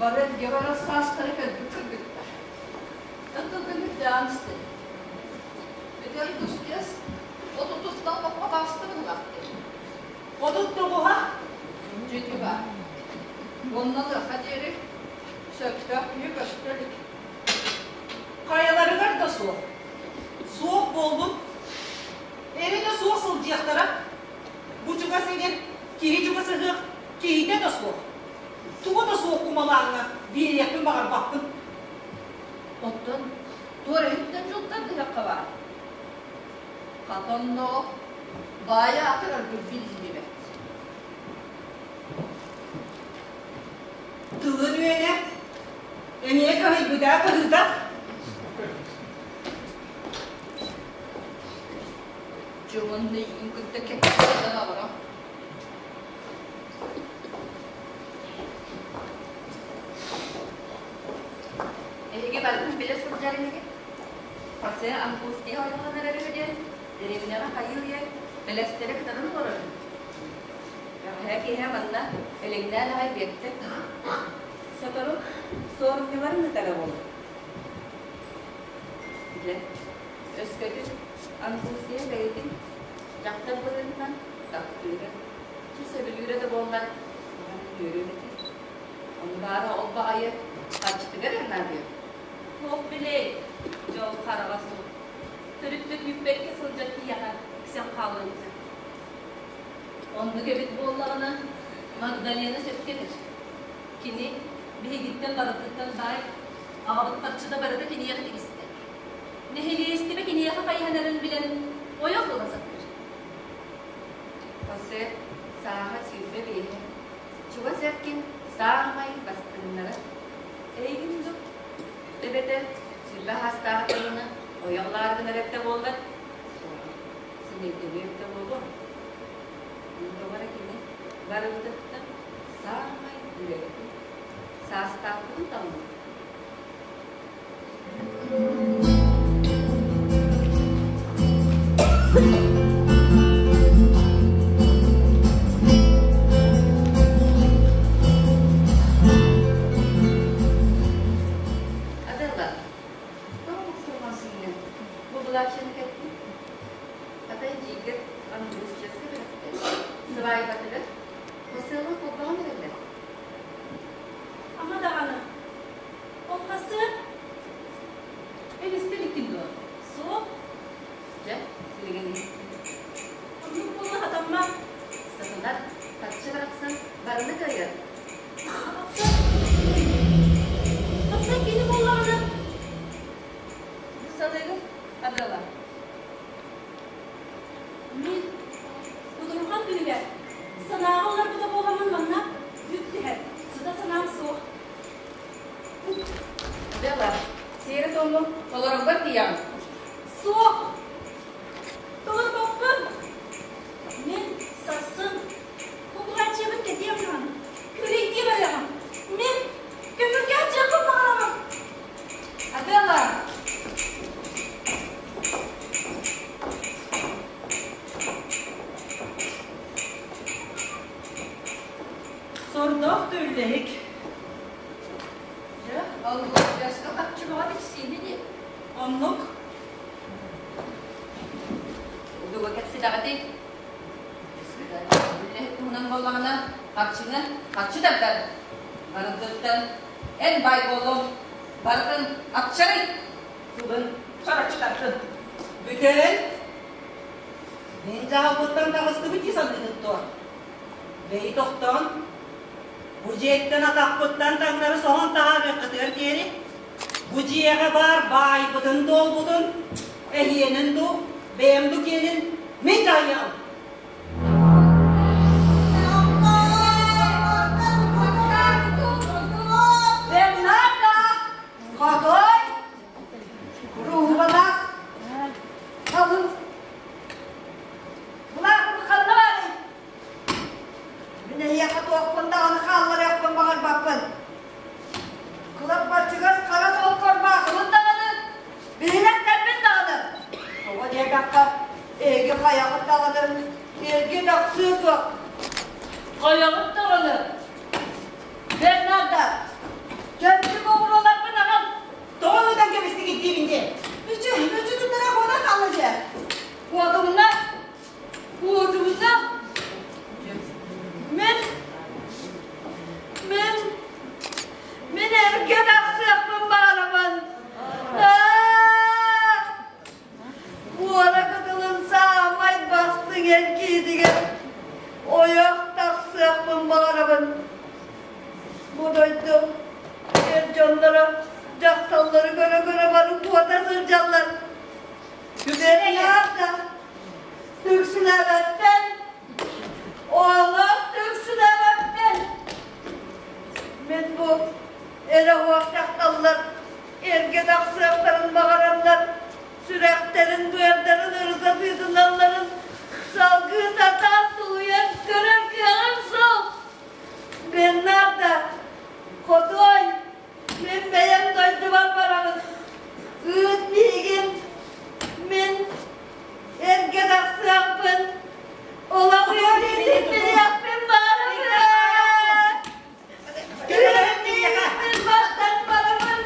Бары эргэ барар саастара кэлбит кыргыттар. Ытылгын үрдээн истэ. Бүтэр тустес отутуттан лоппотаастыбын ылахты. 39-а? Дьити бар. Оннан ыраха диэри сөптөөх киһи көстө илик. Хайаларыгар да суох. Суох буолбут. Эрэ да суох сылдьыахтара. Бу чугас эгэр киһи чугасыһыах киһитэ да суох. Туга да суох кумалааҥҥа биэриэхпин баҕарбаппын. Оттон туора иһиттэн дьылтардыһахха баар. Хата онно баайа атыраргын биллибэт. Тылын үөнэ эмиэ кыһыйбыта кыһыыта. Дьонун эйигин кытта кэпсэтэн олорон. Эһиги барытын билэ сылдьар инигит? Хосе Ампуустия ойууланар эрэ диэн дэриэбинэҕэ хайыы-үйэ бэлэстэри кытаран олорор. Бэҕэһээ киэһэ манна элэҥнээн аҕай биэрдэ. Сотору суорумньуларын ыытара буолуо. Дьэ, өскөтүн Ампуустия бэйэтин дьахтар быһыытынан таптыыра, чэ сөбүлүүрэ да буоллар, маҕан үөрүөм этэ. Ону баара ол баҕайы харчытыгар эрэ наадыйар. Туох билиэй, дьол хараҕа суох. Төрүт да күүппэккэ сылдьар киһиэхэ иксэн хаалыан сөп. Оннук эбит буоллаҕына, Магдалена сөпкө этэр. Кини биһигиттэн барытыттан баай, аҕабыт харчыта барыта киниэхэ тигистэ. Нэһилиэстибэ киниэхэ хайыһанарын билэн, ойох ыла сатыыр. Хосе сааһа 25-һэ. Чугас эркин саамай бастыҥнара. Эйигин дук, эбэтэр 20 саастаах дьону ойох ылаары гынар эбитэ буоллар, синэйдэниэ эбитэ буолуо. Тоҕо эрэ кини барыбытыттан саамай үлэһитин, саастаахпытын таллым. Адела, тоҕо буксурҕан сыыйан бу былаачыйаны кэттиҥ? Хатай дьиигэр английскайга үөрэттэ. Сыбаайбатыгар Хоселла холбоһон эрэллэр. Ама даҕаны, ол хасыа? Эн истэ иликкин дуо? Суох. Дьэ, билигин иһит. Оннук буолла хатаммат. Сатанар, харчы барахсан барыны кыайар. Оттон, оттон кини буоллаҕына? Бу саныыгын, Адела. Мин кутурҕан күнүгэр санааҕа ылларбыта буоламмын манна бүк түһэр, сыта санаам суох. Адела, сиэри-туому толороргор тиийэҕин. Суох! Толорбоппун! Мин сарсын кулгааччыбын кэтиэм даҕаны, күлэйдии барыаҕым. Мин көҥүлгэ сылдьыахпын баҕарабын. Адела! Сордоох да үллэһик. Дьэ, Алгостеска харчыбаҕа тиксиини дии. Оннук. Дуга кэпсэтэҕитий? Үлэһит туһунан буоллаҕына, харчыны харчы тардар. Барытыттан эн баай буолуоҥ, барытын апчарый! Тылын чараччы тартын. Бүтэн, мин дьаһалбыттан таҕыстыбыт дии саныыгын дуо? Бэйи тохтоон, бу дьиэттэн атахпыттан таҥнары соһон таһаарыаххытыгар диэри, бу дьиэҕэ баар баайбытын-дуолбутун, эһиэнин дуу, бэйэм дуу киэнин мин дьаһайыаҕым. Бернарда! Хотой! Куруһубалаах! Халыҥ! Былаахым ханна баарый? Мин эһиэхэ туохпун даҕаны хаалларыахпын баҕарбаппын. Кылаппаччыгас хара солкор баахыбын даҕаны, биһилэхтэрбин даҕаны. Тоҕо диэтэххэ, эһиги хайаҕыт даҕаны эргэ тахсыа суох. Хайаҕыт даҕаны Бернарда, чөмчүк оҕуруоларбын аҕал. Тоҕо ыытан кэбистигит диибин дии. Мүчү, мүчү туттара куотан хаалла дьэ. Куотумна, куотумна. Мин, мин, мин эргэ тахсыахпын баҕарабын. Муора кытылын саамай бастыҥ эр киһитигэр ойох тахсыахпын баҕарабын. Бу дойду эр дьонноро дьахталлары көрө-көрө бары куота сылдьаллар. Бернарда түксүлээбэппин, олох түксүлээбэппин. Мин бу эрэ уох дьахталлар эргэ тахсыахтарын баҕараннар сүрэхтэрин-быардарын ырыта тыытыналларын салгыы сатаан тулуйан көрөр кыаҕым суох. Бернарда, хотуой, мин бэйэм дойдубар барабын. Ыыт миигин, мин эргэ тахсыахпын, олох үөрүүтүн билиэхпин баҕарабын. Күрүмниэхпин баттан барабын.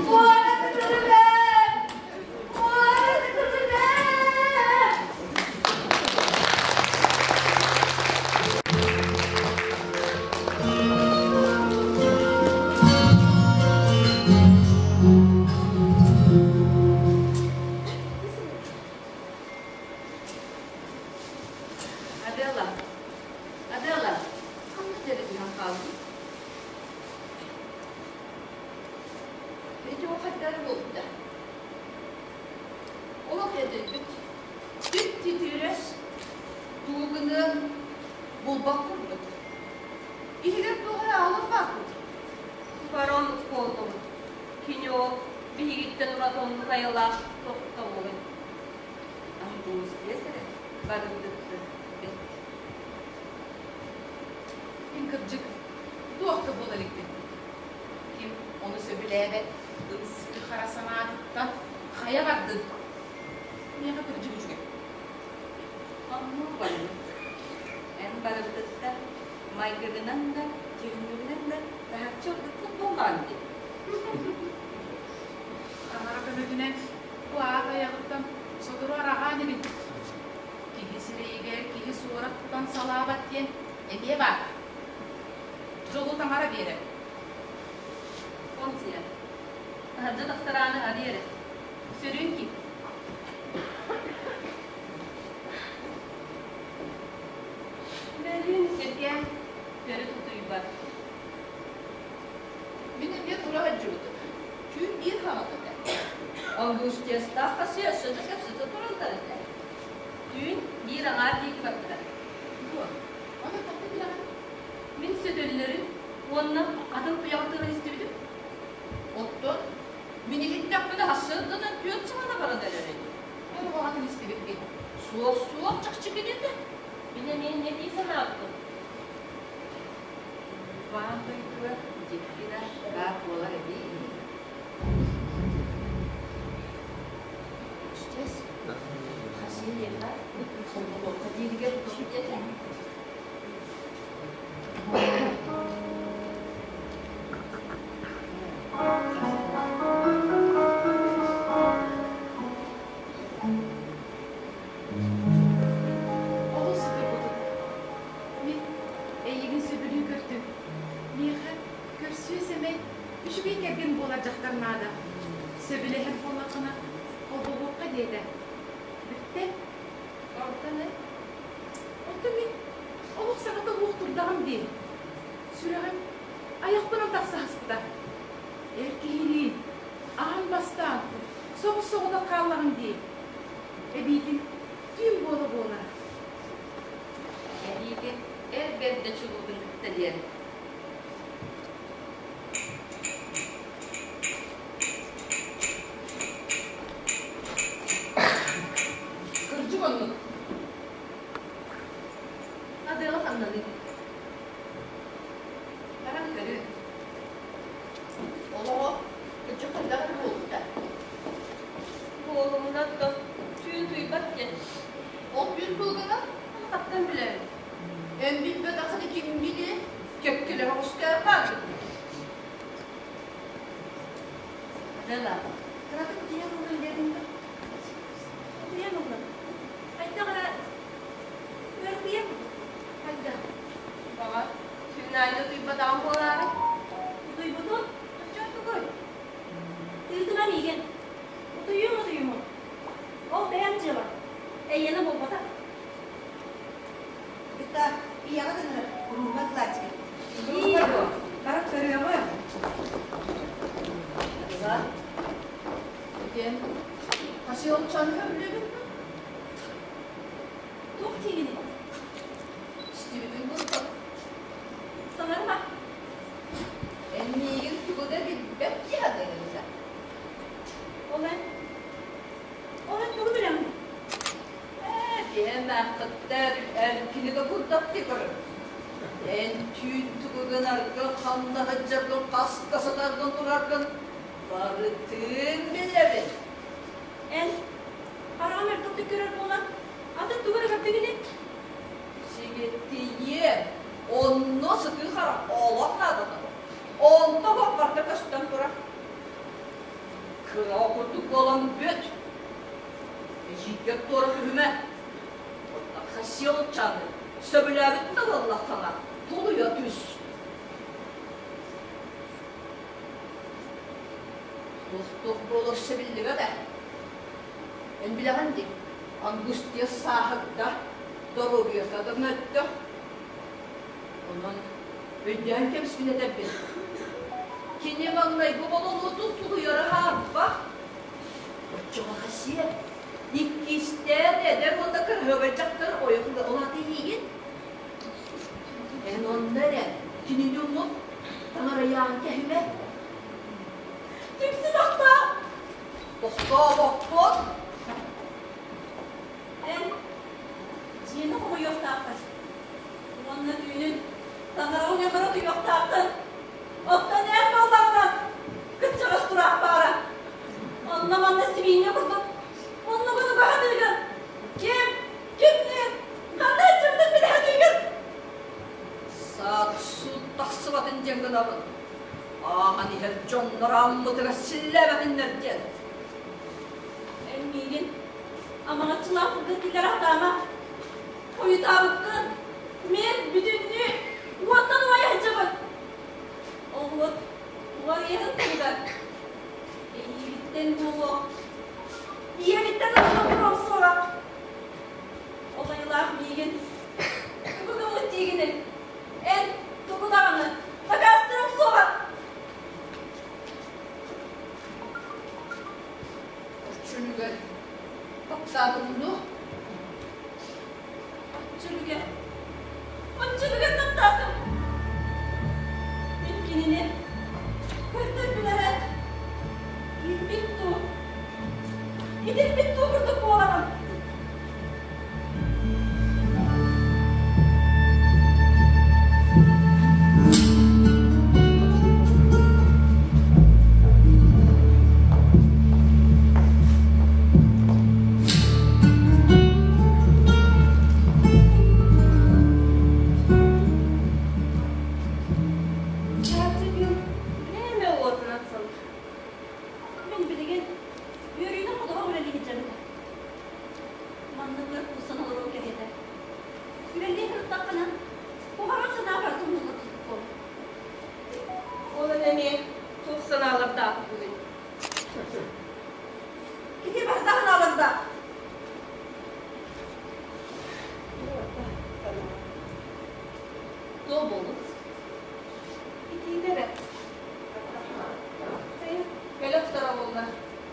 Муора күтүрүбэр! Муора күтүрүбэр! Адела, Адела, ханна дьэрэ түһэн хаалбыт? Ити хайдары буолбута. Олох эдэрбит. Түп-титирэс, тугу гыныан булбат курдук. Иһигэр туох эрэ аалын баарбыт. Барон буоллубут. Кини ол биһигиттэн ураты оннук айылаах тохтобулун. Ангустия эрэ барытыттан бэт. Мин кырдьык, туох да буола иликпин. Ким ону сөбүлээбэт ымсыы хара санаатыттан хайа бардын? Миэхэ кырдьык үчүгэй. Оннук барбыт. Эн барыбытыттан майгыгынан да, дьүһүҥҥүнэн да таһыччы ордуккун буоллаҕыҥ дии. Таҥара көмөтүнэн бу аат айаҕыттан сотору араҕаан эбит. Киһи сирэйигэр киһи суора тутан салаабат диэн эмиэ баар. Дьолу таҥара биэрэр. Понция, таһырдьа тахсар ааны арый эрэ. Сөрүүн ким? Бөлүүн сиргэ төрүт утуйбат. Мин эмиэ тура сылдьыбытым. Түүн биир хаҥас этэ. Августестаах хасыа өссө да кэпсэтэ тураллар этэ. Түүн биир аҥаар диэки бардылар. Дуо? Ону ханна билэҕин? Мин сөтөллөрүн уонна атын туйаҕы тыаһын истибитим. Оттон мин иһиттэхпинэ сарсыарданан түөрт саҕана баран эрэрин. саҥатын истибиккин. Суох, суох, чахчы кини этэ. Мин эмиэ инньэ дии санаабытым. Баан дойдуга дьикти да баар буолар эбии. Сейчас Хасиеха холболуохха дииригэр туох диэтэ? Олус судургутук. Мин эйигин сөбүлүү көрдүм. Миэхэ көрсүө-сэмэй, үчүгэй кэргэн буолар дьахтар наада. Сөбүлэһэр буоллаххына, холбоһуохха диэтэ. Бүттэ. Онтон эн? Оттон мин олох саҥата уох турдаҕым дии. Сүрэҕим айахпынан тахса саспыта. Эр киһилиин аан бастаан соҕус-соҕотох хааллаҕым дии. Эбиитин түүн буола-буола. Эбиитин эр бэрдэ чулуутун кытта диэн. Кырдьык оннук. Адыала ханнаный? Баран көрүө. Олоҕо кырдьык хайдах эрэ буолбута. Буолумуна да түүн утуйбат диэн. Ол түүн тугунан? Хаттан билэбин. Эн билбэтэххинэ ким билиэ? Кэккэлэһэ оҕустаах баардын. Адыала, Кыратык утуйан ыллым диэтиҥ да? Утуйан ыллым. Хайдах эрэ ыарытыйан Хайдах? Баҕар, түүн аайы утуйбатаҕым буолаары. Утуйбутун? Оччо тугуй? Тыытыма миигин. Утуйуом утуйумо. Ол бэйэм дьыалам. Эйиэнэ буолбатах. Кытта ийэҕит ыҥырар уруһуйга тылааччы. Уруһуйга дуо? Баран көрүөҕү. Адыла, диэн поселчаны хөбүлүүбүн Туох диигиний? Истибитин курдук. Саҥарыма. Эн миигин тугу да билбэт киһи аныгыта. Ол эн, ол эн тугу билэҕин? Ээ, биһэм ааххыттар эр кини да курдаттыы көрөр. Эн түүн тугу гынаргын, ханна сылдьаргын, хаска сытаргын тураргын барытын билэбин. Эн хараҕым мөлтөхтүк көрөр буолан, атын тугу эрэ көрдүгүнүй? Сигэтийиэ, онно сытыы харах олох наадата. Онто барда көстөн турар. Кыра курдук буолан бүт. Эдьиийгэр туора түһүмэ. Хасиолчаны сөбүлээбит да буоллаххына, тулуйа түс. Туох-туох буолар сөбүллүбэт ээ. Эн билэҕин дии, Ангустия сааһырда, доруобуйата да мөлтөх. Онон өйдөөн кэбиспин этэрбин. Кини маҥнайгы болонуотун тулуйара хаарбах. Оччоҕо хасиэ, иккистээн эдэр уонна кыраһыабай дьахтар ойох ол аата эйиигин. Эн онно эрэ кинини умнут, таҥарайаан кэһимэ. Түмсү тохтоо! Тохтообоккун! Эн дьиэни хомуйуохтааххын уонна түүнүн таҥараҕын ньамара утуйуохтааххын. Оттон эн буоллаҕына кыччаҕас тураах баара. Онно-манна сибиинньэ курдук муннугун уга сатыыгын. Ким, кимниин, ханна илдьибитин билэ сатыыгын. Саат-суут тахсыбатын диэн гынабын. Ааһан иһэр дьоннор ааммытыгар силлээбэтиннэр диэн. Эн миигин амаҕаччылаах курдук киллэрэ сатаама. Хойутаабыккын мен бүтүннүү уоттан умайа сылдьабын. Ол уот уҕарыйарын туһугар эйиигиттэн буолуох, ийэбиттэн ылла туруом суоҕа. Ол айылаах миигин тугу гыммыт диигиний? Эн тугу даҕаны дакаастыам суоҕа. Оччолугар таптаатым дуо? Оччолугар, оччолугар таптаатым. Мин кинини көрдөрбүн эрэ киирбит дуу, итирбит дуу курдук буолаҕын. киһи дьарыга. Маннык өр куустан олоруом кэриэтэ. Үөрдии сырыттаххына, куһаҕан санаа барыта умнуллар курдук буолар. Ол эн эмиэ туох санаалардаах бүгүн? Киһи барыта санаалардаах. Туох буоллун? Итиитэ эрэ. Сайын кэлэ охсоро буолла.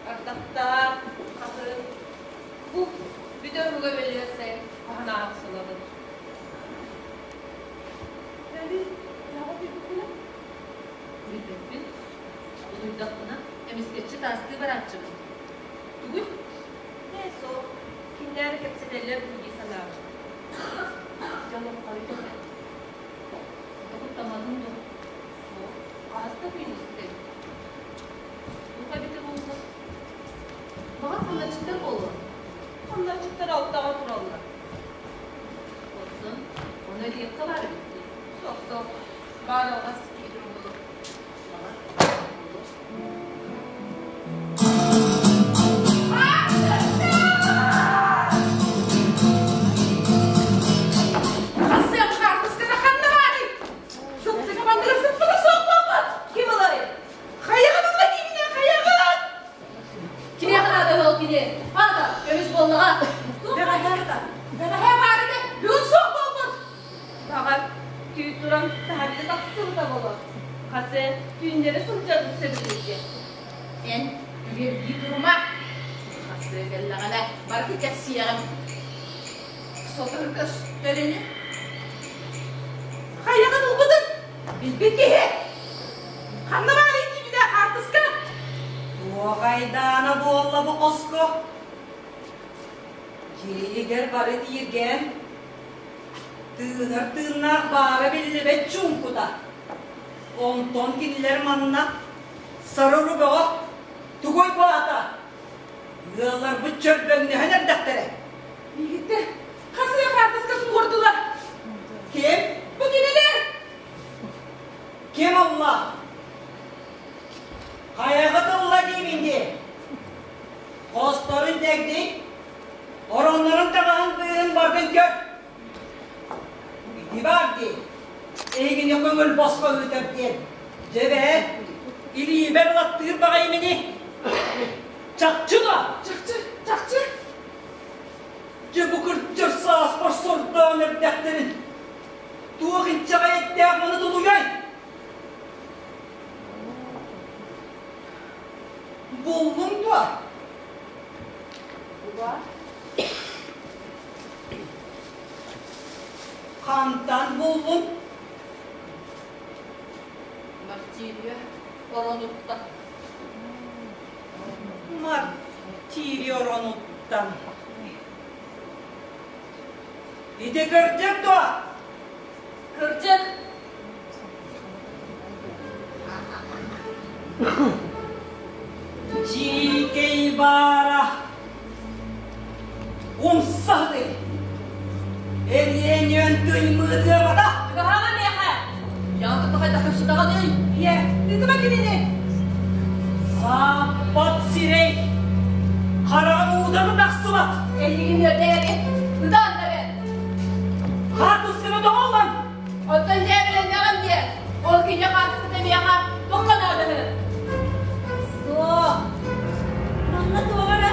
Ардахтаах, хатыҥ. Бу бүтэр уһуга бэлиэр сайын хаһан ааҕсылабын. Бэли, тоҕо тыйбыккына? Билбэппин. Улуйдахпына, эмискэччи таастыы барааччыбын. Тугуй? Ээ, суох. Кинилэр кэпсэтэллэр дуу дии санаабыт. Дьонум хойут этэ. Куттамматыҥ дуо? Суох. Хаһыс да күн истэбит. Туох эбитэ буолла? Баҕар хамначчыттар буолуо. Хамначчыттар алтаҕа тураллар. Отсон, ону этиэххэ баар эбит дии. Суох, суох. Баар алҕас истибитим буолуо. Баҕар, буолуо. Хасыам хаартыската ханна баарый? Сыттыга манныгы сыппыта суох буолбат! Ким ыларый? Хайаҕын ылла диибинэ, хайаҕын! Киниэхэ наада ол кини. Аата, көмүс буоллаҕа. Туох хаартыската? Бэҕэһээ баар этэ, бүгүн суох буолбут! Баҕар, түүн туран таһырдьа тахсыбыта буолуо. Хасы түүннэри сылдьарбыт сөбүлүүргэ. Эн үөрдүү турума. Хасы кэллэҕинэ барыта кэпсиэҕим. Сотору көстөр ини. Хайаҕын ылбытын билбит киһи. Ханна баарый диибинэ хаартыска? Туох айдаана буолла бу хоско? Дьиэ бары тииргэн, тыынар тыыннаах баара биллибэт чуҥкута. Онтон кинилэр манна сарылы бөҕө тугуй бу аата? Ыалларбыт чөрбөҥнөһөн эрдэхтэрэ. Миигиттэн хас эрэ хаартыскатын уордулар. Ким? Бу кинилэр! Ким ылла? Хайаҕыт ылла диибин дии. Хосторун дэгдик, ороннорун таҕаһын быыһын бардын көр. Ити баар дии. Эһигини көҥүл босхо ыытар диэн. Дьэ бээ, илиибэр ылаттыыр баҕайым ини. Чахчы да? Чахчы, чахчы. Дьэ бу кырдьар сааспар сордоон эрдэхтэрин. Туох инчэҕэй эттээх маны тулуйай? Буллуҥ дуо? Хантан буллуҥ? Мартирия оронуттан. Мартирия оронуттан. Ити кырдьык дуо? Кырдьык. Дьиикэй баара умсаһый Эриэн тыймыытыабата Чугаһаама миэхэ! Ян кытта хайдах көрсүтэҕиний? Ийэ, ыытыма кинини! Сааппат сирэй хараҕын уута тахсыбат Эйигин үөрдээри ытаан да бэр! Хаартысканы тоҕоллон Оттон дьээбэлэннэҕим диэ, ол кини хаартыската миэхэ туохха нааданы? Суох. Манна туох эрэ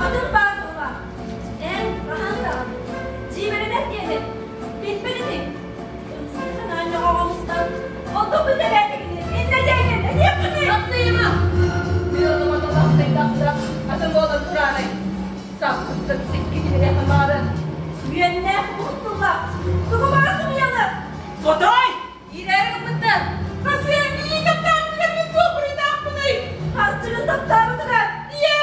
атын баар буоллаах. Эн хаһан даҕаны дьиибэрэнэр диэни билбэт этиҥ. Ымсыытын аанньаҕа оҕомустан онтукпун тэбээтигини иннэ диэҥҥин этиэххиний? Тахсыйыма! Тыалыма тахсыйдахта атын буолан тураарай. Саппыттан сиккитинэ баары. Үөннээх уһуктуллаах тугу баҕар сымыйаны? Хотой! Иирээри гыммыттар. Хасыа, миигин таптаабытыгар мин туох буруйдаахпыный? Харчыгын таптаабытыгар Ийэ!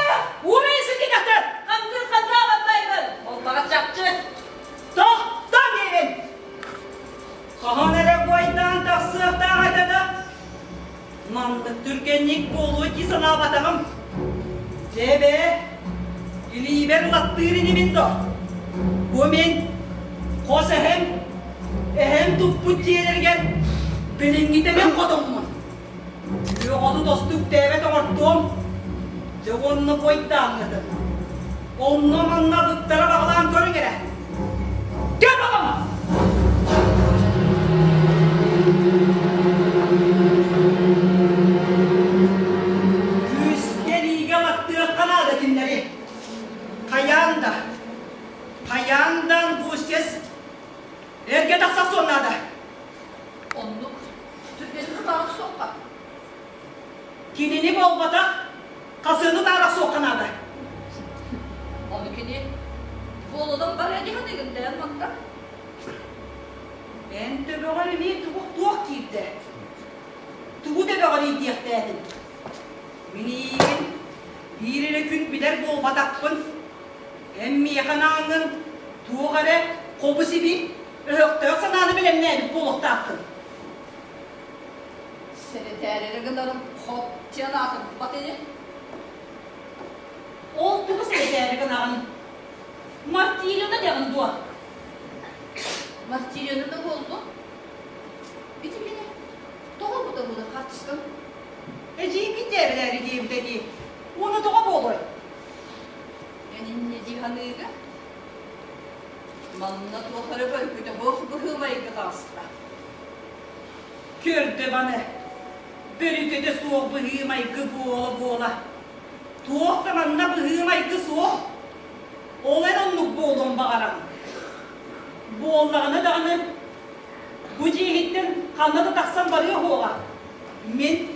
Уурай сиккитэхтэр! Хамсыыр хасаабат байбын. Ол баҕас чахчы. Тохтоо диэбин! Хаһан эрэ буойдаан тахсыахтаах этэ да, маннык түргэнник буолуо дии санаабатаҕым. Дьэ бээ, илиибэр ылаттыыр инибин до. Бу мин хос эһэм, эһэм туппут дьиэлэригэр билиҥҥитэ мин хотоммун. Күөх оту тосту үктээбэт оҥортуом, дьэ уонна буойдааҥҥытын. Онно-манна быттара баҕалаан көрүҥ эрэ. Кэм оҕом! Күүскэ илиигэ баттыахха наада кинилэри. Хайаан да, хайаан да Ангустес эргэ тахса охсуон наада. Оннук түргэнник утаара охсуохха. Кинини буолбатах, хасыаны утаара охсуохха наада. Ону кини буолудан барыа дии саныыгын дээн манна. Эн төбөҕөр эмиэ тугу туох киирдэ? Тугу төбөҕөр иитиэхтээтин? Мин эйиигин биир эрэ күн билэр буолбатахпын. Эн миэхэ анааҥҥын туох эрэ хобу-сиби өһөхтөөх санааны бэлэмнээбит буолуохтааххын. Сэрэтээри гынарым хоп диэн аатырбат ини. Ол тугу сэрэтээри гынаҕын? Мартильевна диэҕин дуо? Мартильевна да буоллун. Ити мини тоҕо бута була хаартыскам? Эдьиийгин дьээбэлээри диэбитэ дии. Уонна тоҕо буолуой? Эн инньэ дии саныыгын? Манна туох эрэ бөрүкүтэ суох быһыы-майгы таҕыста. Көрдө баны, бөрүкүтэ суох быһыы-майгы буола-буола. Туох да манна быһыы-майгы суох. Ол эн оннук буолуон баҕараҕын. Буоллаҕына даҕаны бу дьиэһиттэн ханна да тахсан барыа суоҕа. Мин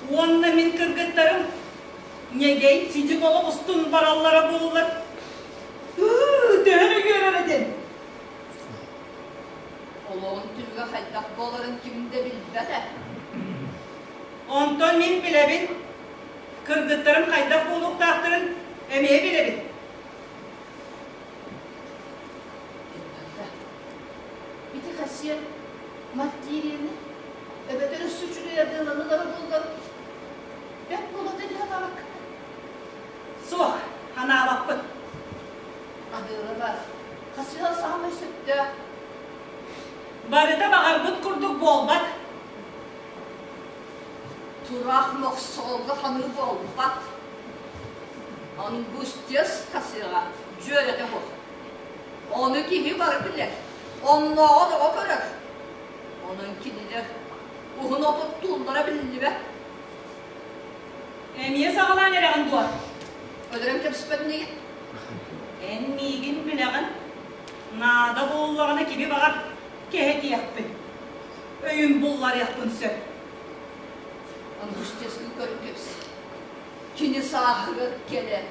уонна мин кыргыттарым ньэгэй сидьиҥ олох устун бараллара буоллар Ыы, төһө да үөрэр этин! Олоҕун түмүгэ хайдах буоларын ким да билбэт ээ. Онтон мин билэбин, кыргыттарым хайдах буолуохтаахтарын эмиэ билэбин. Ити хасиет Мартирияны эбэтэр өссө үчүгэй адыаланылара буоллар бэрт буолуо дии санаабаккын Суох, ханаабаппыт. Адыалабар хасыа саамай сөптөөх. Барыта баҕарбыт курдук буолбат. Тураах мохсоҕолго ханыы буолбат. Ангустес хасыаҕа дьүөрэтэ суох. Ону киһи бары билэр, оннооҕор оҕо көрөр. Онон кинилэр уһун отуттууллара биллибэт. Эмиэ саҕалаан эрэҕин дуо? Өлөрөн кэбиспэт инигин? Эн миигин билэҕин. Наада буоллаҕына кими баҕар кэһэтиэхпин, өйүн булларыахпын сөп. Ангустескын көрөн кэбис. Кини сааһыгар кэлэн,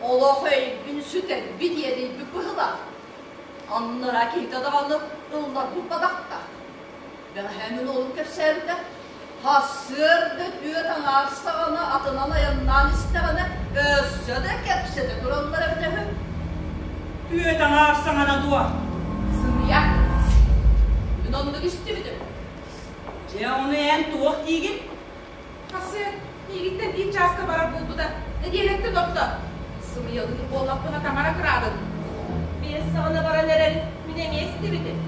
олох өйбүн сүтэрбит иэдэйбит быһыылаах. Аннараа киһитэ даҕаны ылларбыт бадахта. Бэҕэһээ мин уолум кэпсээбитэ, сарсыарда түөрт аҥаар саҕана атынан айаннаан истэҕинэ, өссө да кэпсэтэ тураллар эбитэ үһү. Түөрт аҥаар саҥана дуо? Сымыйа. Мин оннук истибитим. Дьэ, ону эн туох диигин? Хасыа, миигиттэн биир чааска барар буолбута. Нэдиэлэттэн орто. Сымыйалыыр буоллахпына таҥара кыраадын. Биэс саҕана баран эрэрин мин эмиэ истибитим.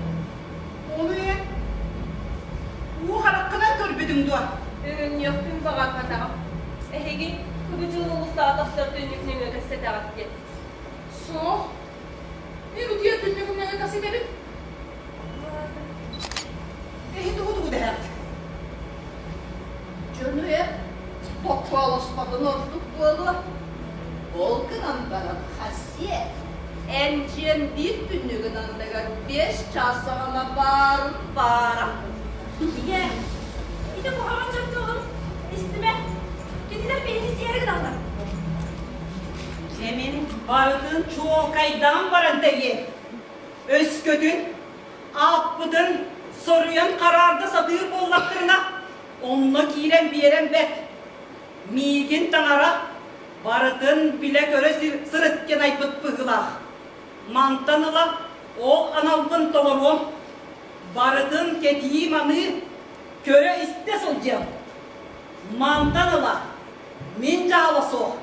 Ону эн уу хараххынан көрбүтүҥ дуо? Өрүннүөхпүн баҕарбатаҕым. Эһиги кыбыдьыын улуустаҕа тахсар түннүк нөҥүө кэпсэтэҕит диэн. Суох. Мин утуйар түннүгүм нөҥүө кэпсэтэбин. Эһи тугу-тугу дэһэҕит? Дьону эр токкоолоспотун ордук буолуо. Ол гынан баран хасиэ эн дьиэн биир түннүгүн анныгар биэс чаас саҕана баарын баара. Ийээ, ити куһаҕан дьон тылын истимэ. Кинилэр биһиги сиэри гыналлар. Дьэ мин барытын чуолкайдаан баран тэйиэ. Өскөтүн ааппытын соруйан хараарда сатыыр буоллахтарына, онно киирэн биэрэн бэрт. Миигин таҥара барытын билэ-көрө сырыт диэн айбыт быһыылаах. Мантан ыла ол аналбын толоруом, барытын кэтии-маныы, көрө-истэ сылдьыам. Мантан ыла мин дьаһала суох,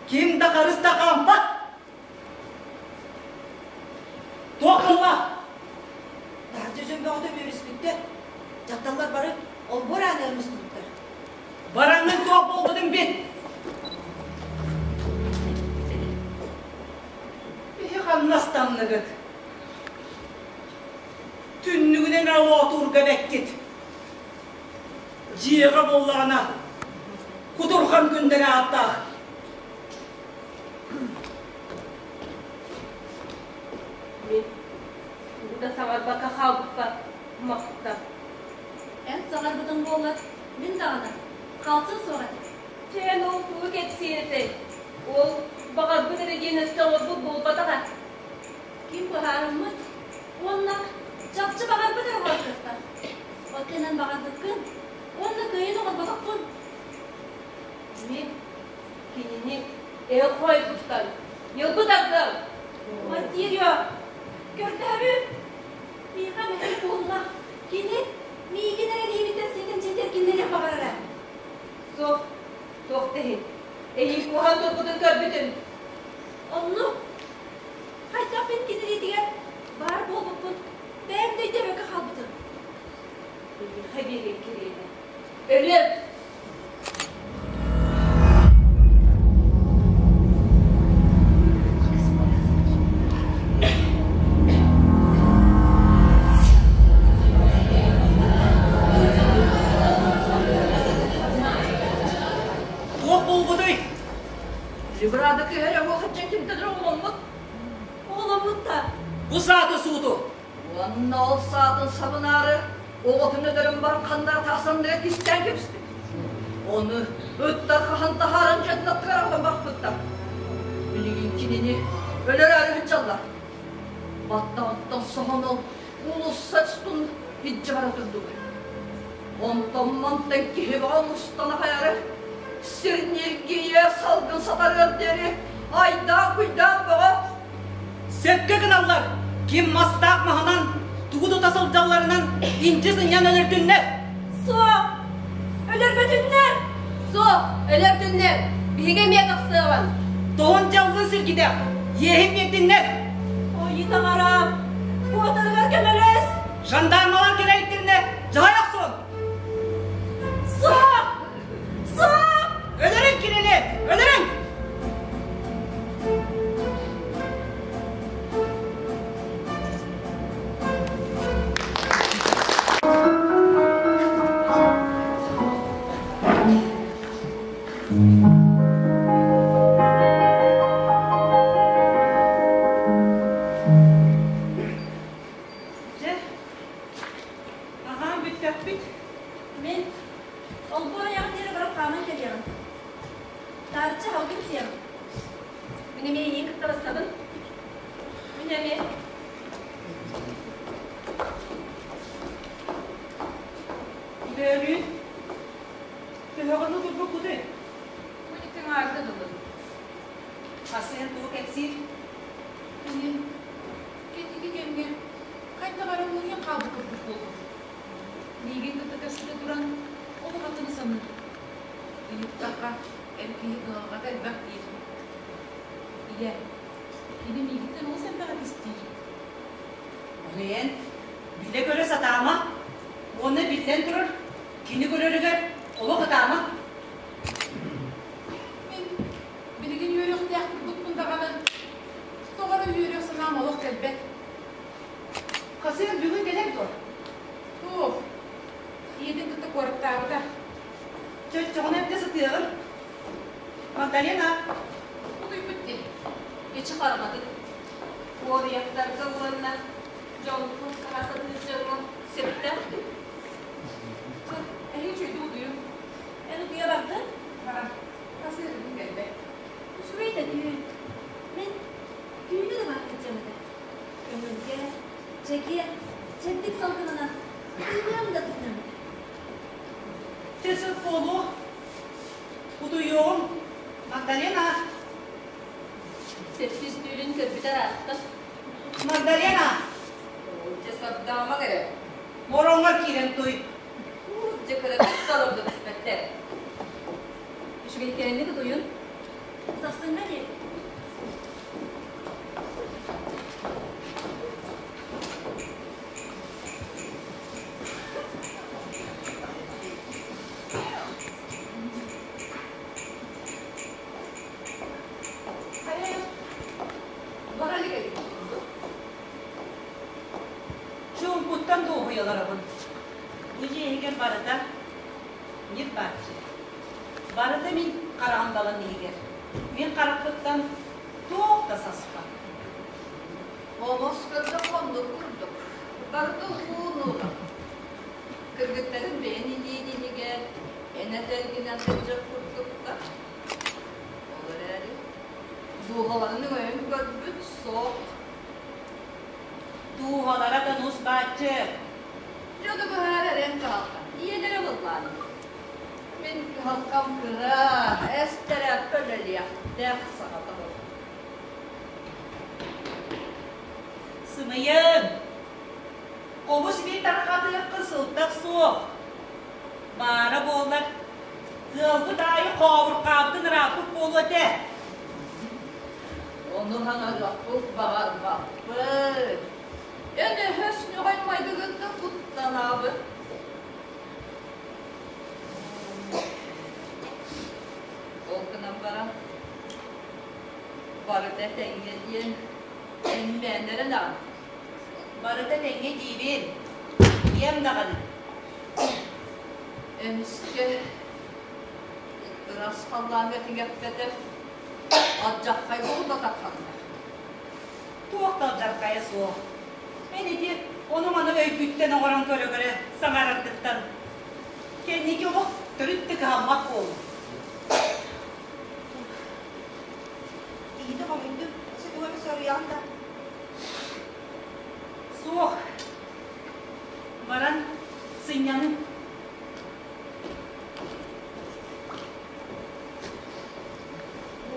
ким да харыс да хаампат. Туох гынна? Таһырдьа дьон бөҕөтө үөрүспүттэр. Дьахталлар бары олбуор ааныгар мустубуттар. Бараҥҥын туох буолбутун бит. Ханныгыт? Түннүгүнэн олоотуурга бэккит. Дьиэҕэ буоллаҕына, кутурҕан күннэрэ ааттаах. Мин тугу да саҥарбакка хаалбыппар махтал. Эн саҥарбытыҥ буоллар, мин даҕаны хаалсыа суох этим. Чэ, эн ол тугу кэпсиир этэй? Ол баҕарбыт эрэ диэн өссө оҥорбут буолбатах ээ. Ким быһаарыммыт уонна чахчы баҕарбыт эрэ буолар Оттон эн баҕарбыккын уонна кыайан оҥорботоххун. Мин кинини эл хойгуттан ньылбы тардыам. Материя, көрдөһөбүн. Миэхэ мэһэй буолла. Кини миигин эрэ диэбиттэн ситим ситэр кинилэри баҕарара. Суох, туох да иһин. Эйиин куһаҕан турбутун көрбүтүм. Оннук. Хайдах мин кинилиитигэр баар буолбуппун бэйэм да өйдөөбөккө хаалбытым. Эйиэхэ биэриэм кэриэтэ. Өлүөм! Туох буолбутуй? Либрада кыһара уохаччан кимтэн оҕоломмут? Оҕоломмут да. Бу сааты сууту. Уонна ол саатын сабынаары оҕотун өлөрөн баран ханнара тахсан да кистээн кэбиспит. Ону ыттар хаһан таһааран дьиэтин аттыгар аҕалан барбыттар. Билигин кинини өлөрөөрү сылдьаллар. Баттаҕыттан соһон ол уулусса устун илдьэ бара турдулар. Онтон мантан киһи бөҕө мустан аҕайары сир ньиргийэ салгын сатарыар диэри айдаан-куйдаан бөҕө. Сөпкө гыналлар, ким мастаах маһынан, тугу тута сылдьалларынан инчи сынньан өлөрдүннэр. Суох! Өлөрбөтүннэр! Суох, өлөрдүннэр! Биһиги эмиэ тахсыаҕын. Тоһун дьаллын сиргитэх, иэһин биэрдиннэр. Ойуу таҥарам, куотарыгар көмөлөс! Жандармалар кэлэйдэринэ дьаһай охсун! Суох! Суох! Өлөрүҥ кинини! Өлөрүҥ! Дьэ, аҕаан бүттэхпит. Мин олбуор айаҕын диэри баран хааман кэлиэҕим. Таарычча салгын сиэм. Мин эмиэ эйиин кытта бассабын. Мин эмиэ. Бөөлүүн төһөҕүн утурбуккутуй? Күнүккүн аарга дылы. Хасыһын тугу кэпсиир? Кини кэнники кэмҥэ хайдах эрэ уларыйан хаалбыт курдук буолбут. Миигин кытта кэпсэтэ туран олох атыны саныыр. Ыйыттахха, эр киһи кыһалҕата элбэх диир. Ийэ, кини миигиттэн олус элбэҕи кистиир. Ону эн билэ-көрө сатаама уонна биллэн турар, кини көрөрүгэр олох ытаама. Мин билигин үөрүөхтээх курдукпун даҕаны, тоҕо эрэ үөрүөх санаам олох кэлбэт. Хасыан бүгүн кэлэр дуо? Суох. Ийэтин кытта куораттаабыта. Чоччоҕуна эрдэ сытыаҕын. Магдалена! Утуйбут дии. Ичи хараҥатын. Уоруйахтарга уонна дьоллуу саха сатыыр дьоҥҥо сөптөөх дуу? Эһиги үчүгэйдик утуйуҥ. Эн утуйа бардын? Баран. Хасыа бүгүн кэлбэт. Үчүгэй да түүн. Мин түүнү да баар сылдьыам этэ. Көҥүлгэ, чэгиэн, чэбдик салгынынан тыыныам да тыыныам этэ. Чэ сөп буолуо. Утуйуоҕум. Магдалена! Сэттис түүлүн көрбүтэ ыраатта. Магдалена! Дьэ сардаама эрэ. Ороҥҥор киирэн туй. Дьэ кыратык да олордо түспэттэр. Үчүгэйкээнник утуйун. Сарсыҥҥа диэри. Хайа, бара илик эбит. олоробун. Бу дьиэ иһигэр барыта ньир-бааччы. Барыта мин хараҕым далан иһигэр. Мин харахпыттан туох да саспат. Омос көрдөх оннук курдук. Барыта уун-ууран. Кыргыттарын бэйэн илиин иһигэр эн этэргинэн сылдьар курдуктар. Ол эрээри дууһаларын өҥөйөн көрбүт суох. Дууһалара да нус бааччы. Дьону быһаарар эн кыһалҕа. Ийэлэрэ быллаан. Мин кыһалҕам кыра, эстэрээппэ үлэлиэхтээх саҕата буолла. Сымыйыҥ! Хомус биир тарҕатыаххын сылтах суох. Баара буоллар, ыалбыт аайы хообурҕаабытын ырааппыт буолуо этэ. Ону хаҥарыахпыт баҕарбаппыт. Эн өһөс ньоҕой майгыгыттан куттанаабыт. Ол гынан баран, барыта этэҥҥэ диэн эммээннэрин аҕын. Барыта тэҥҥэ диибин. Ийэм даҕаны. Эмискэ ыраас халлааҥҥа тиҥэппэтэх алдьархай буолла тарханна. Туох да алдьархайа суох. Эн ити ону-маны өйгүттэн оҥорон көрө-көрө саҥараргыттан кэнники олох төрүт да кыһаммат буоллум. Киһитэ хомуйдум, сөтүөмү соруйаҕын да. Суох. Баран сынньаныҥ.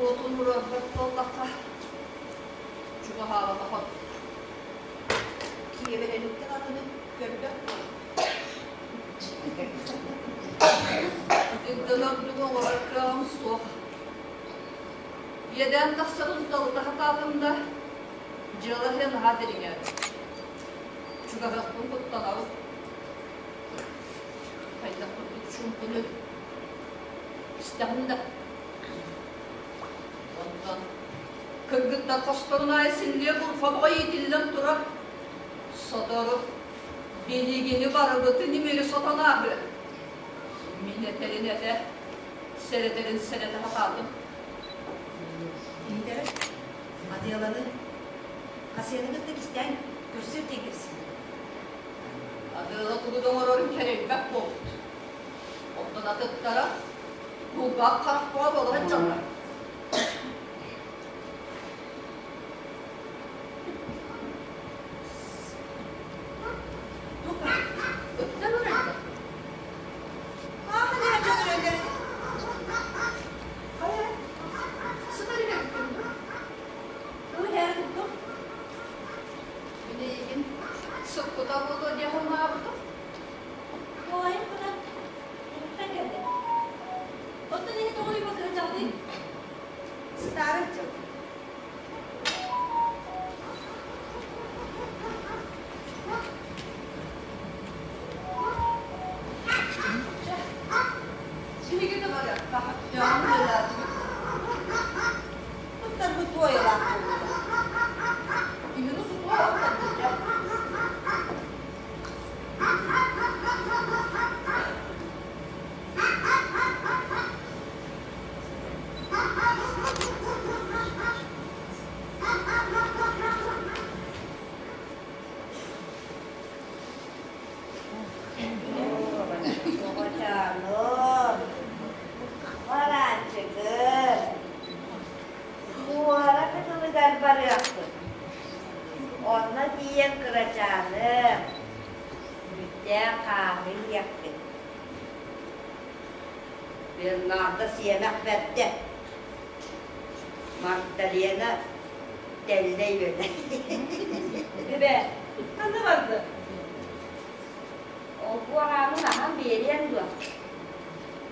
Уотун уруорбат буоллахха, чугаһаабатах ордук. Киэбэрэниттэн атыны көрбөт буол. Итинтэн ордук оҥорор кыаҕым суох. Иэдээн тахсарын уталыта сатаатым да, дьыала иһэ наһаа дириҥээбит. Чугаһыахпын куттанабын. Хайдах курдук чуумпуну истэҕин да. Онтон кыргыттар хосторун аайы силлиэ бурха бөҕө иитиллэн турар. Сотору билигини барыбытын имири сотон ааһыа. Мин этэрин этэ, сэрэтэрин сэрэтэ сатаатым. Киһитэрэ Адыаланы Хасыаны кытта кистээн көрсөр диэн кэпсиир. Адыала тугу да оҥорорун кэрэйбэт буолбут. Оттон атыттара кулгаах харах буола буола сылдьаллар. Ыттар үрэллэр. Ааһан иһэр дьон үрэллэр. Хайа, сытар эбиппин дуу? Тугу иһээри туттум? Мин эйигин сыппыта буолуо диэх санаабытым. Туолайым кытан уһуктан кэллэ. Оттон иһи тоҕо уйбакка сылдьаҕыный? Сытаары сылдьабын. Чэ, биһиги да барыахха, дьоҥҥун үлэлээтибит. Ыттарбыт туойалаах буоллулар. Киһини сутуо охтон Оҕочоону, барааччыгын, муора кытылыгар барыахпыт. Онно тиийэн кырачааным, үүттээх хааһы иһиэхпит. Бернарда сиэмэх бэрдэ. Магдалена тэллэй үөнэ. Эбээ, ханна барды? Ол буораанын аһан биэриэҥ дуо?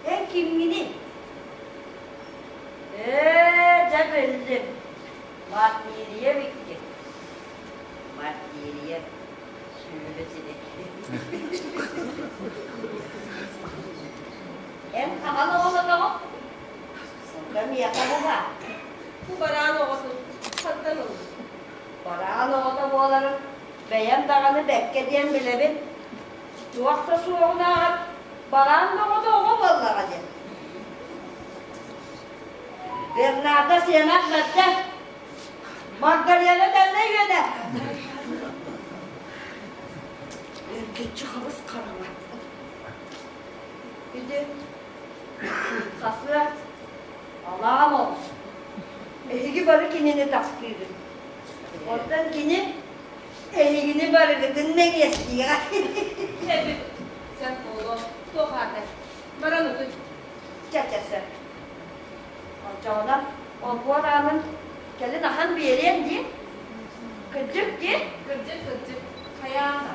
Эн кимҥиний? Ээ, дьэ биллим. Мартирия эбиккин. Мартирия сүүрэ силик. Эн хаһан оҕолоноҕун? Сылга миэхэ буһа. Бу бараан оҕотун хантан ыллыҥ? Бараан оҕото буоларын бэйэм даҕаны бэккэ диэн билэбин. Туох да суоҕунааҕар бараан бөҕөтө оҕо буоллаҕа диэн. Бернарда сиэмэх бэрдэ. Магдалена тэннэ үөнэ. Эргиччи хабыс хараҥа. Ити хасыа алаам оҕус. Эһиги бары кинини таптыыгыт. Оттон кини эһигини барыгытын мэҥиэстиэҕэ. Сөп, сөп буолуо. Туох аата? Баран утуй. Чэ-чэ сөп. Оччоҕуна олбуор аанын кэлин ахан биэриэм дии. Кырдьык дии? Кырдьык, кырдьык. Хайаан да.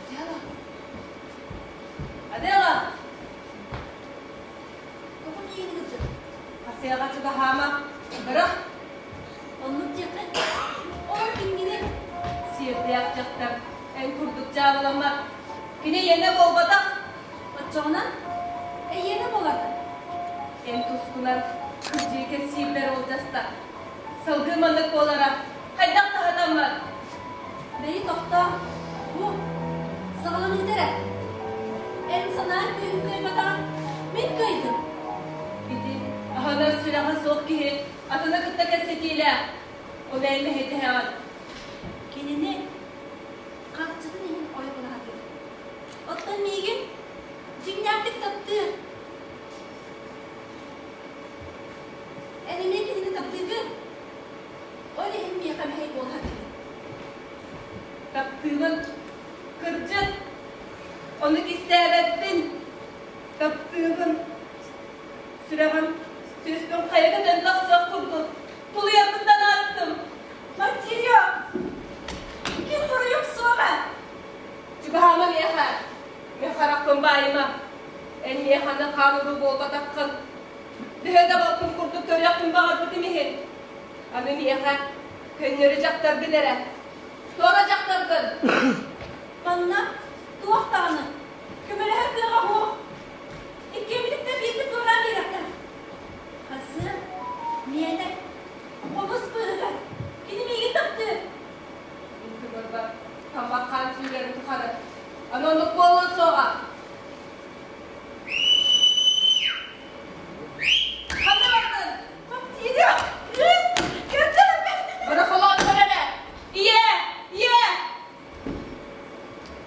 Адела! Адела! Тоҕо миигин ыытар? Хасыаҕа чугаһаама. Бырах! Оннук диэххэ, ол кимҥиний? Сиэрдээх дьахтар эн курдук дьаабыламмат. Кини эйиэнэ буолбатах. Оччоҕуна эйиэнэ буоларда. Эн тускунан кырдьыы кэпсиирбэр уолдьаста. Салгыы маннык буолара хайдах таһытаммат? Бэйи тохтоо. Бу саҕаланыыта эрэ. Эн санаан күүһүн кыайбатаҕын мин кыайдым. Ити аһынар сүрэҕэ суох киһи атыны кытта кэпсэтиилээх. Ол эн мэһэйдэһэҕин. Кинини харчытын иһин ойоҕолоһо Оттон миигин дьиҥнээхтик таптыыр. Эн эмиэ кинини таптыыгын. Ол иһин миэхэ мэһэй буола сатыыр. Таптыыбын. Кырдьык. Ону кистээбэппин. Таптыыбын. Сүрэҕим түспүн хайа көтөн тахсыах курдук. Тулуйарбыттан аастым. Мартирио! Ким буруйум суоҕа? Чугаһаама миэхэ. Мин харахпын баайыма. Эн миэхэ аны хаан уруу буолбатаххын. Төһө да балтым курдук көрүөхпүн баҕарбытым иһин. Аны миэхэ көннөрү дьахтаргын эрэ. Туора дьахтаргын. Манна туох даҕаны көмөлөһөр кыаҕа суох. Иккиэммититтэн биирбит туораан биэрэхтэр. Хасыа, миэнэ, хомус быыһыгар кини миигин таптыыр. Мин тымырбар таммах хаан сүүрэрин тухары аны оннук буолуо суоҕа. Ханна бардын? Тиийэ! Барахолоон эрэ! Ийэ! Ийэ!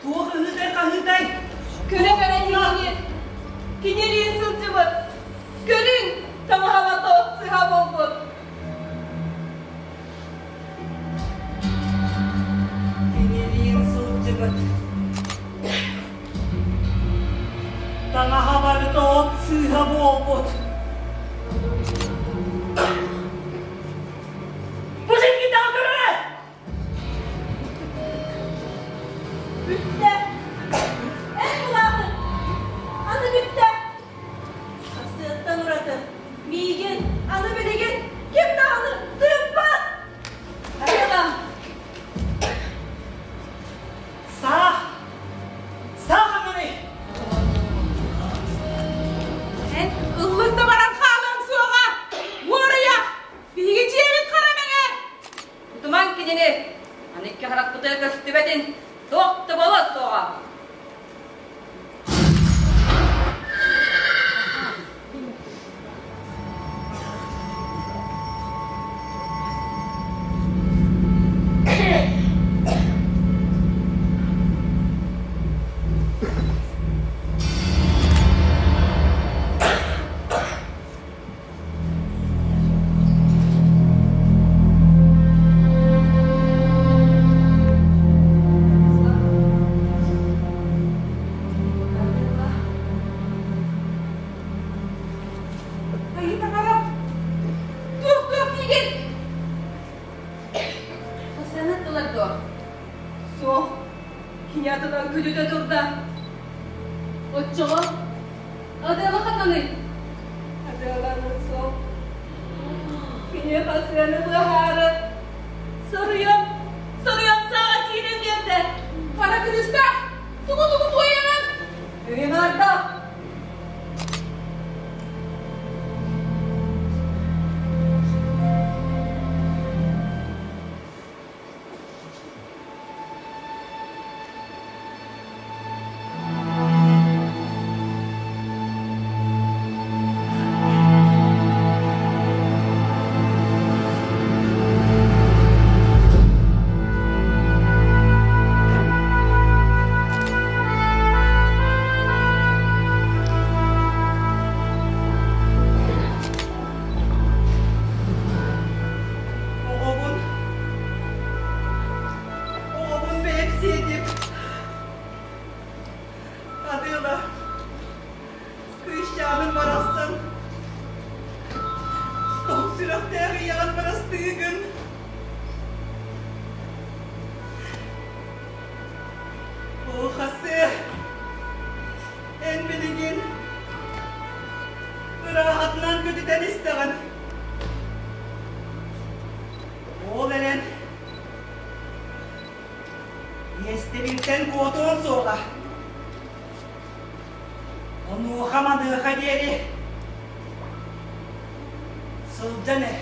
Туох ыһыытай-хаһыытай? Көрө-көрө кини кинилиин сылдьыбыт. Көрүҥ, таҥаһалата от сыһа буолбут. Кинилиин сылдьыбыт. Таҥаһа барыта от сыыһа буолбут. Бу син көрөрө! Бүттэ! Эн булаҕын! Аны бүттэ! Сарсыаттан ураты миигин аны билигин ким даҕаны тыыппат! Айаҕа! Саах! Саах аҥаны! Эн ыллыҥ да баран хаалыаҥ суоҕа! Уоруйах! Биһиги дьиэбит хара мэҥэ! Тутумаҥ кинини! Аны икки харахпытыгар көстүбэтин, туох да буолуо суоҕа! Айыы таҥара! Туох-туох диигин? Хасыаны ыттылар дуо? Суох. Кини атынан күлүтэ турда. Оччоҕо Адыала хатаный? Адыаланы суох. Кини хасыаны быһаары соруйан, соруйан сааҕа киирэн биэрдэ. Хара күнүстээх тугу-тугу туойаҕын? Өйүн арда. хааллыҥ? Тоҥ сүрэхтээх ийэҕин бырастыыгын. Оо, Хасыа, эн билигин ырааһатынан көтүтэн истэҕин. Ол эрэн иэстэбилтэн куотуон суоҕа. Онуоха-маныаха диэри сылдьан эр.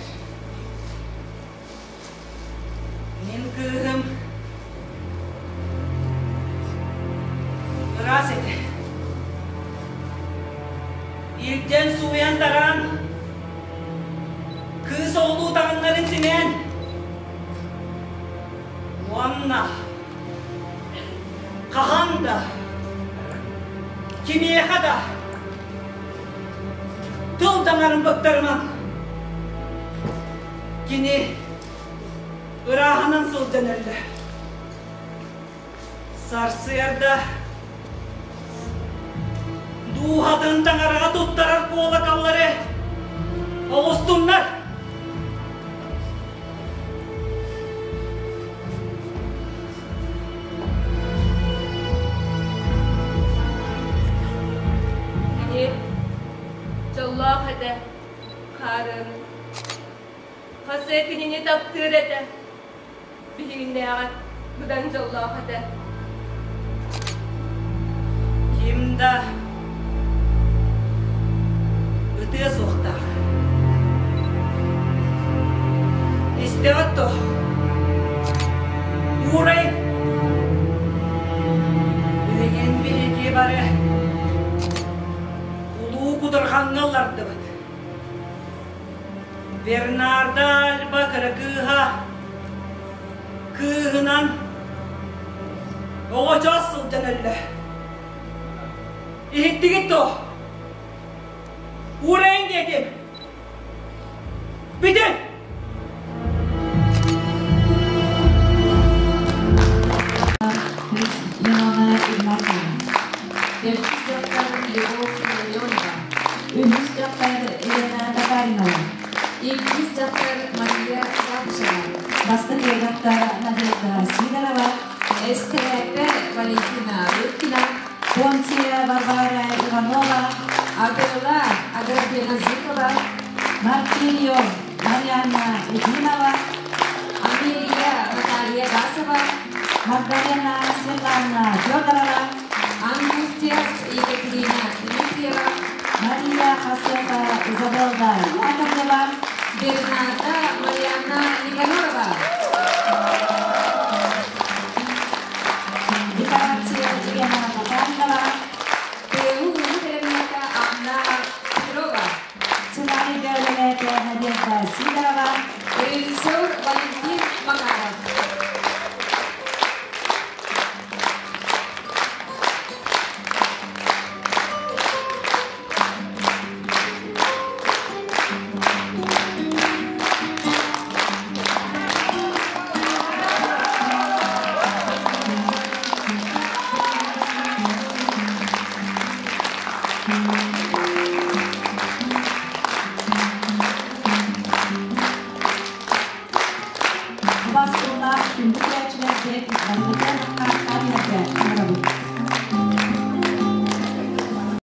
Мин кыыһым ыраас этэ. Илдьэн сууйан тараан, кыыс оҕолуу таҥыннарын симээн уонна хаһан да, кимиэхэ да тыл таҥарын быктарымаҥ. Кини ырааһынан сылдьан өллө. Сарсыарда дууһатын таҥараҕа туттарар куолакаллары оҕустуннар. Кини дьоллоох этэ, хаарыан. Хас эрэ кинини таптыыр этэ. Биһигиннээҕэр быдан дьоллоох этэ. Ким да ытыа суохтаах. Истэҕит дуо? Уурай! Билигин биһиги бары улуу кудурҕаҥҥа ыллардыбыт. Бернарда Альба кыра кыыһа кыыһынан оҕочоос сылдьан өллө. Иһиттигит дуо? Уурайын диэтим. Бүтүн! Илона Игнатьева. Төрдүс дьахтар Любовь Илларионова. Үһүс дьахтар Елена Татаринова. Иккис дьахтар Мария Габышева. Бастакы дьахтар Надежда Сидорова. Эстээпэ Валентина Рыбкина. Понция Варвара Иванова. Адела Аграфена Зыкова. Мартирио Марианна Ефимова. Амелия Наталья Басова. Магдалена Светлана Федорова. Ангустиас Екатерина Дмитриева. Мария Хасета Изабелла Яковлева. Берната Марианна Никанорова. Декорация Елена Татаринова. ТУ бэлэмнээтэ Анна Петрова. Сценарийга үлэлээтэ Надежда Сидорова. Режиссер Валентин Макаров. Бастыллаах күндү көрөөччүлэргэ барытыгар хастаан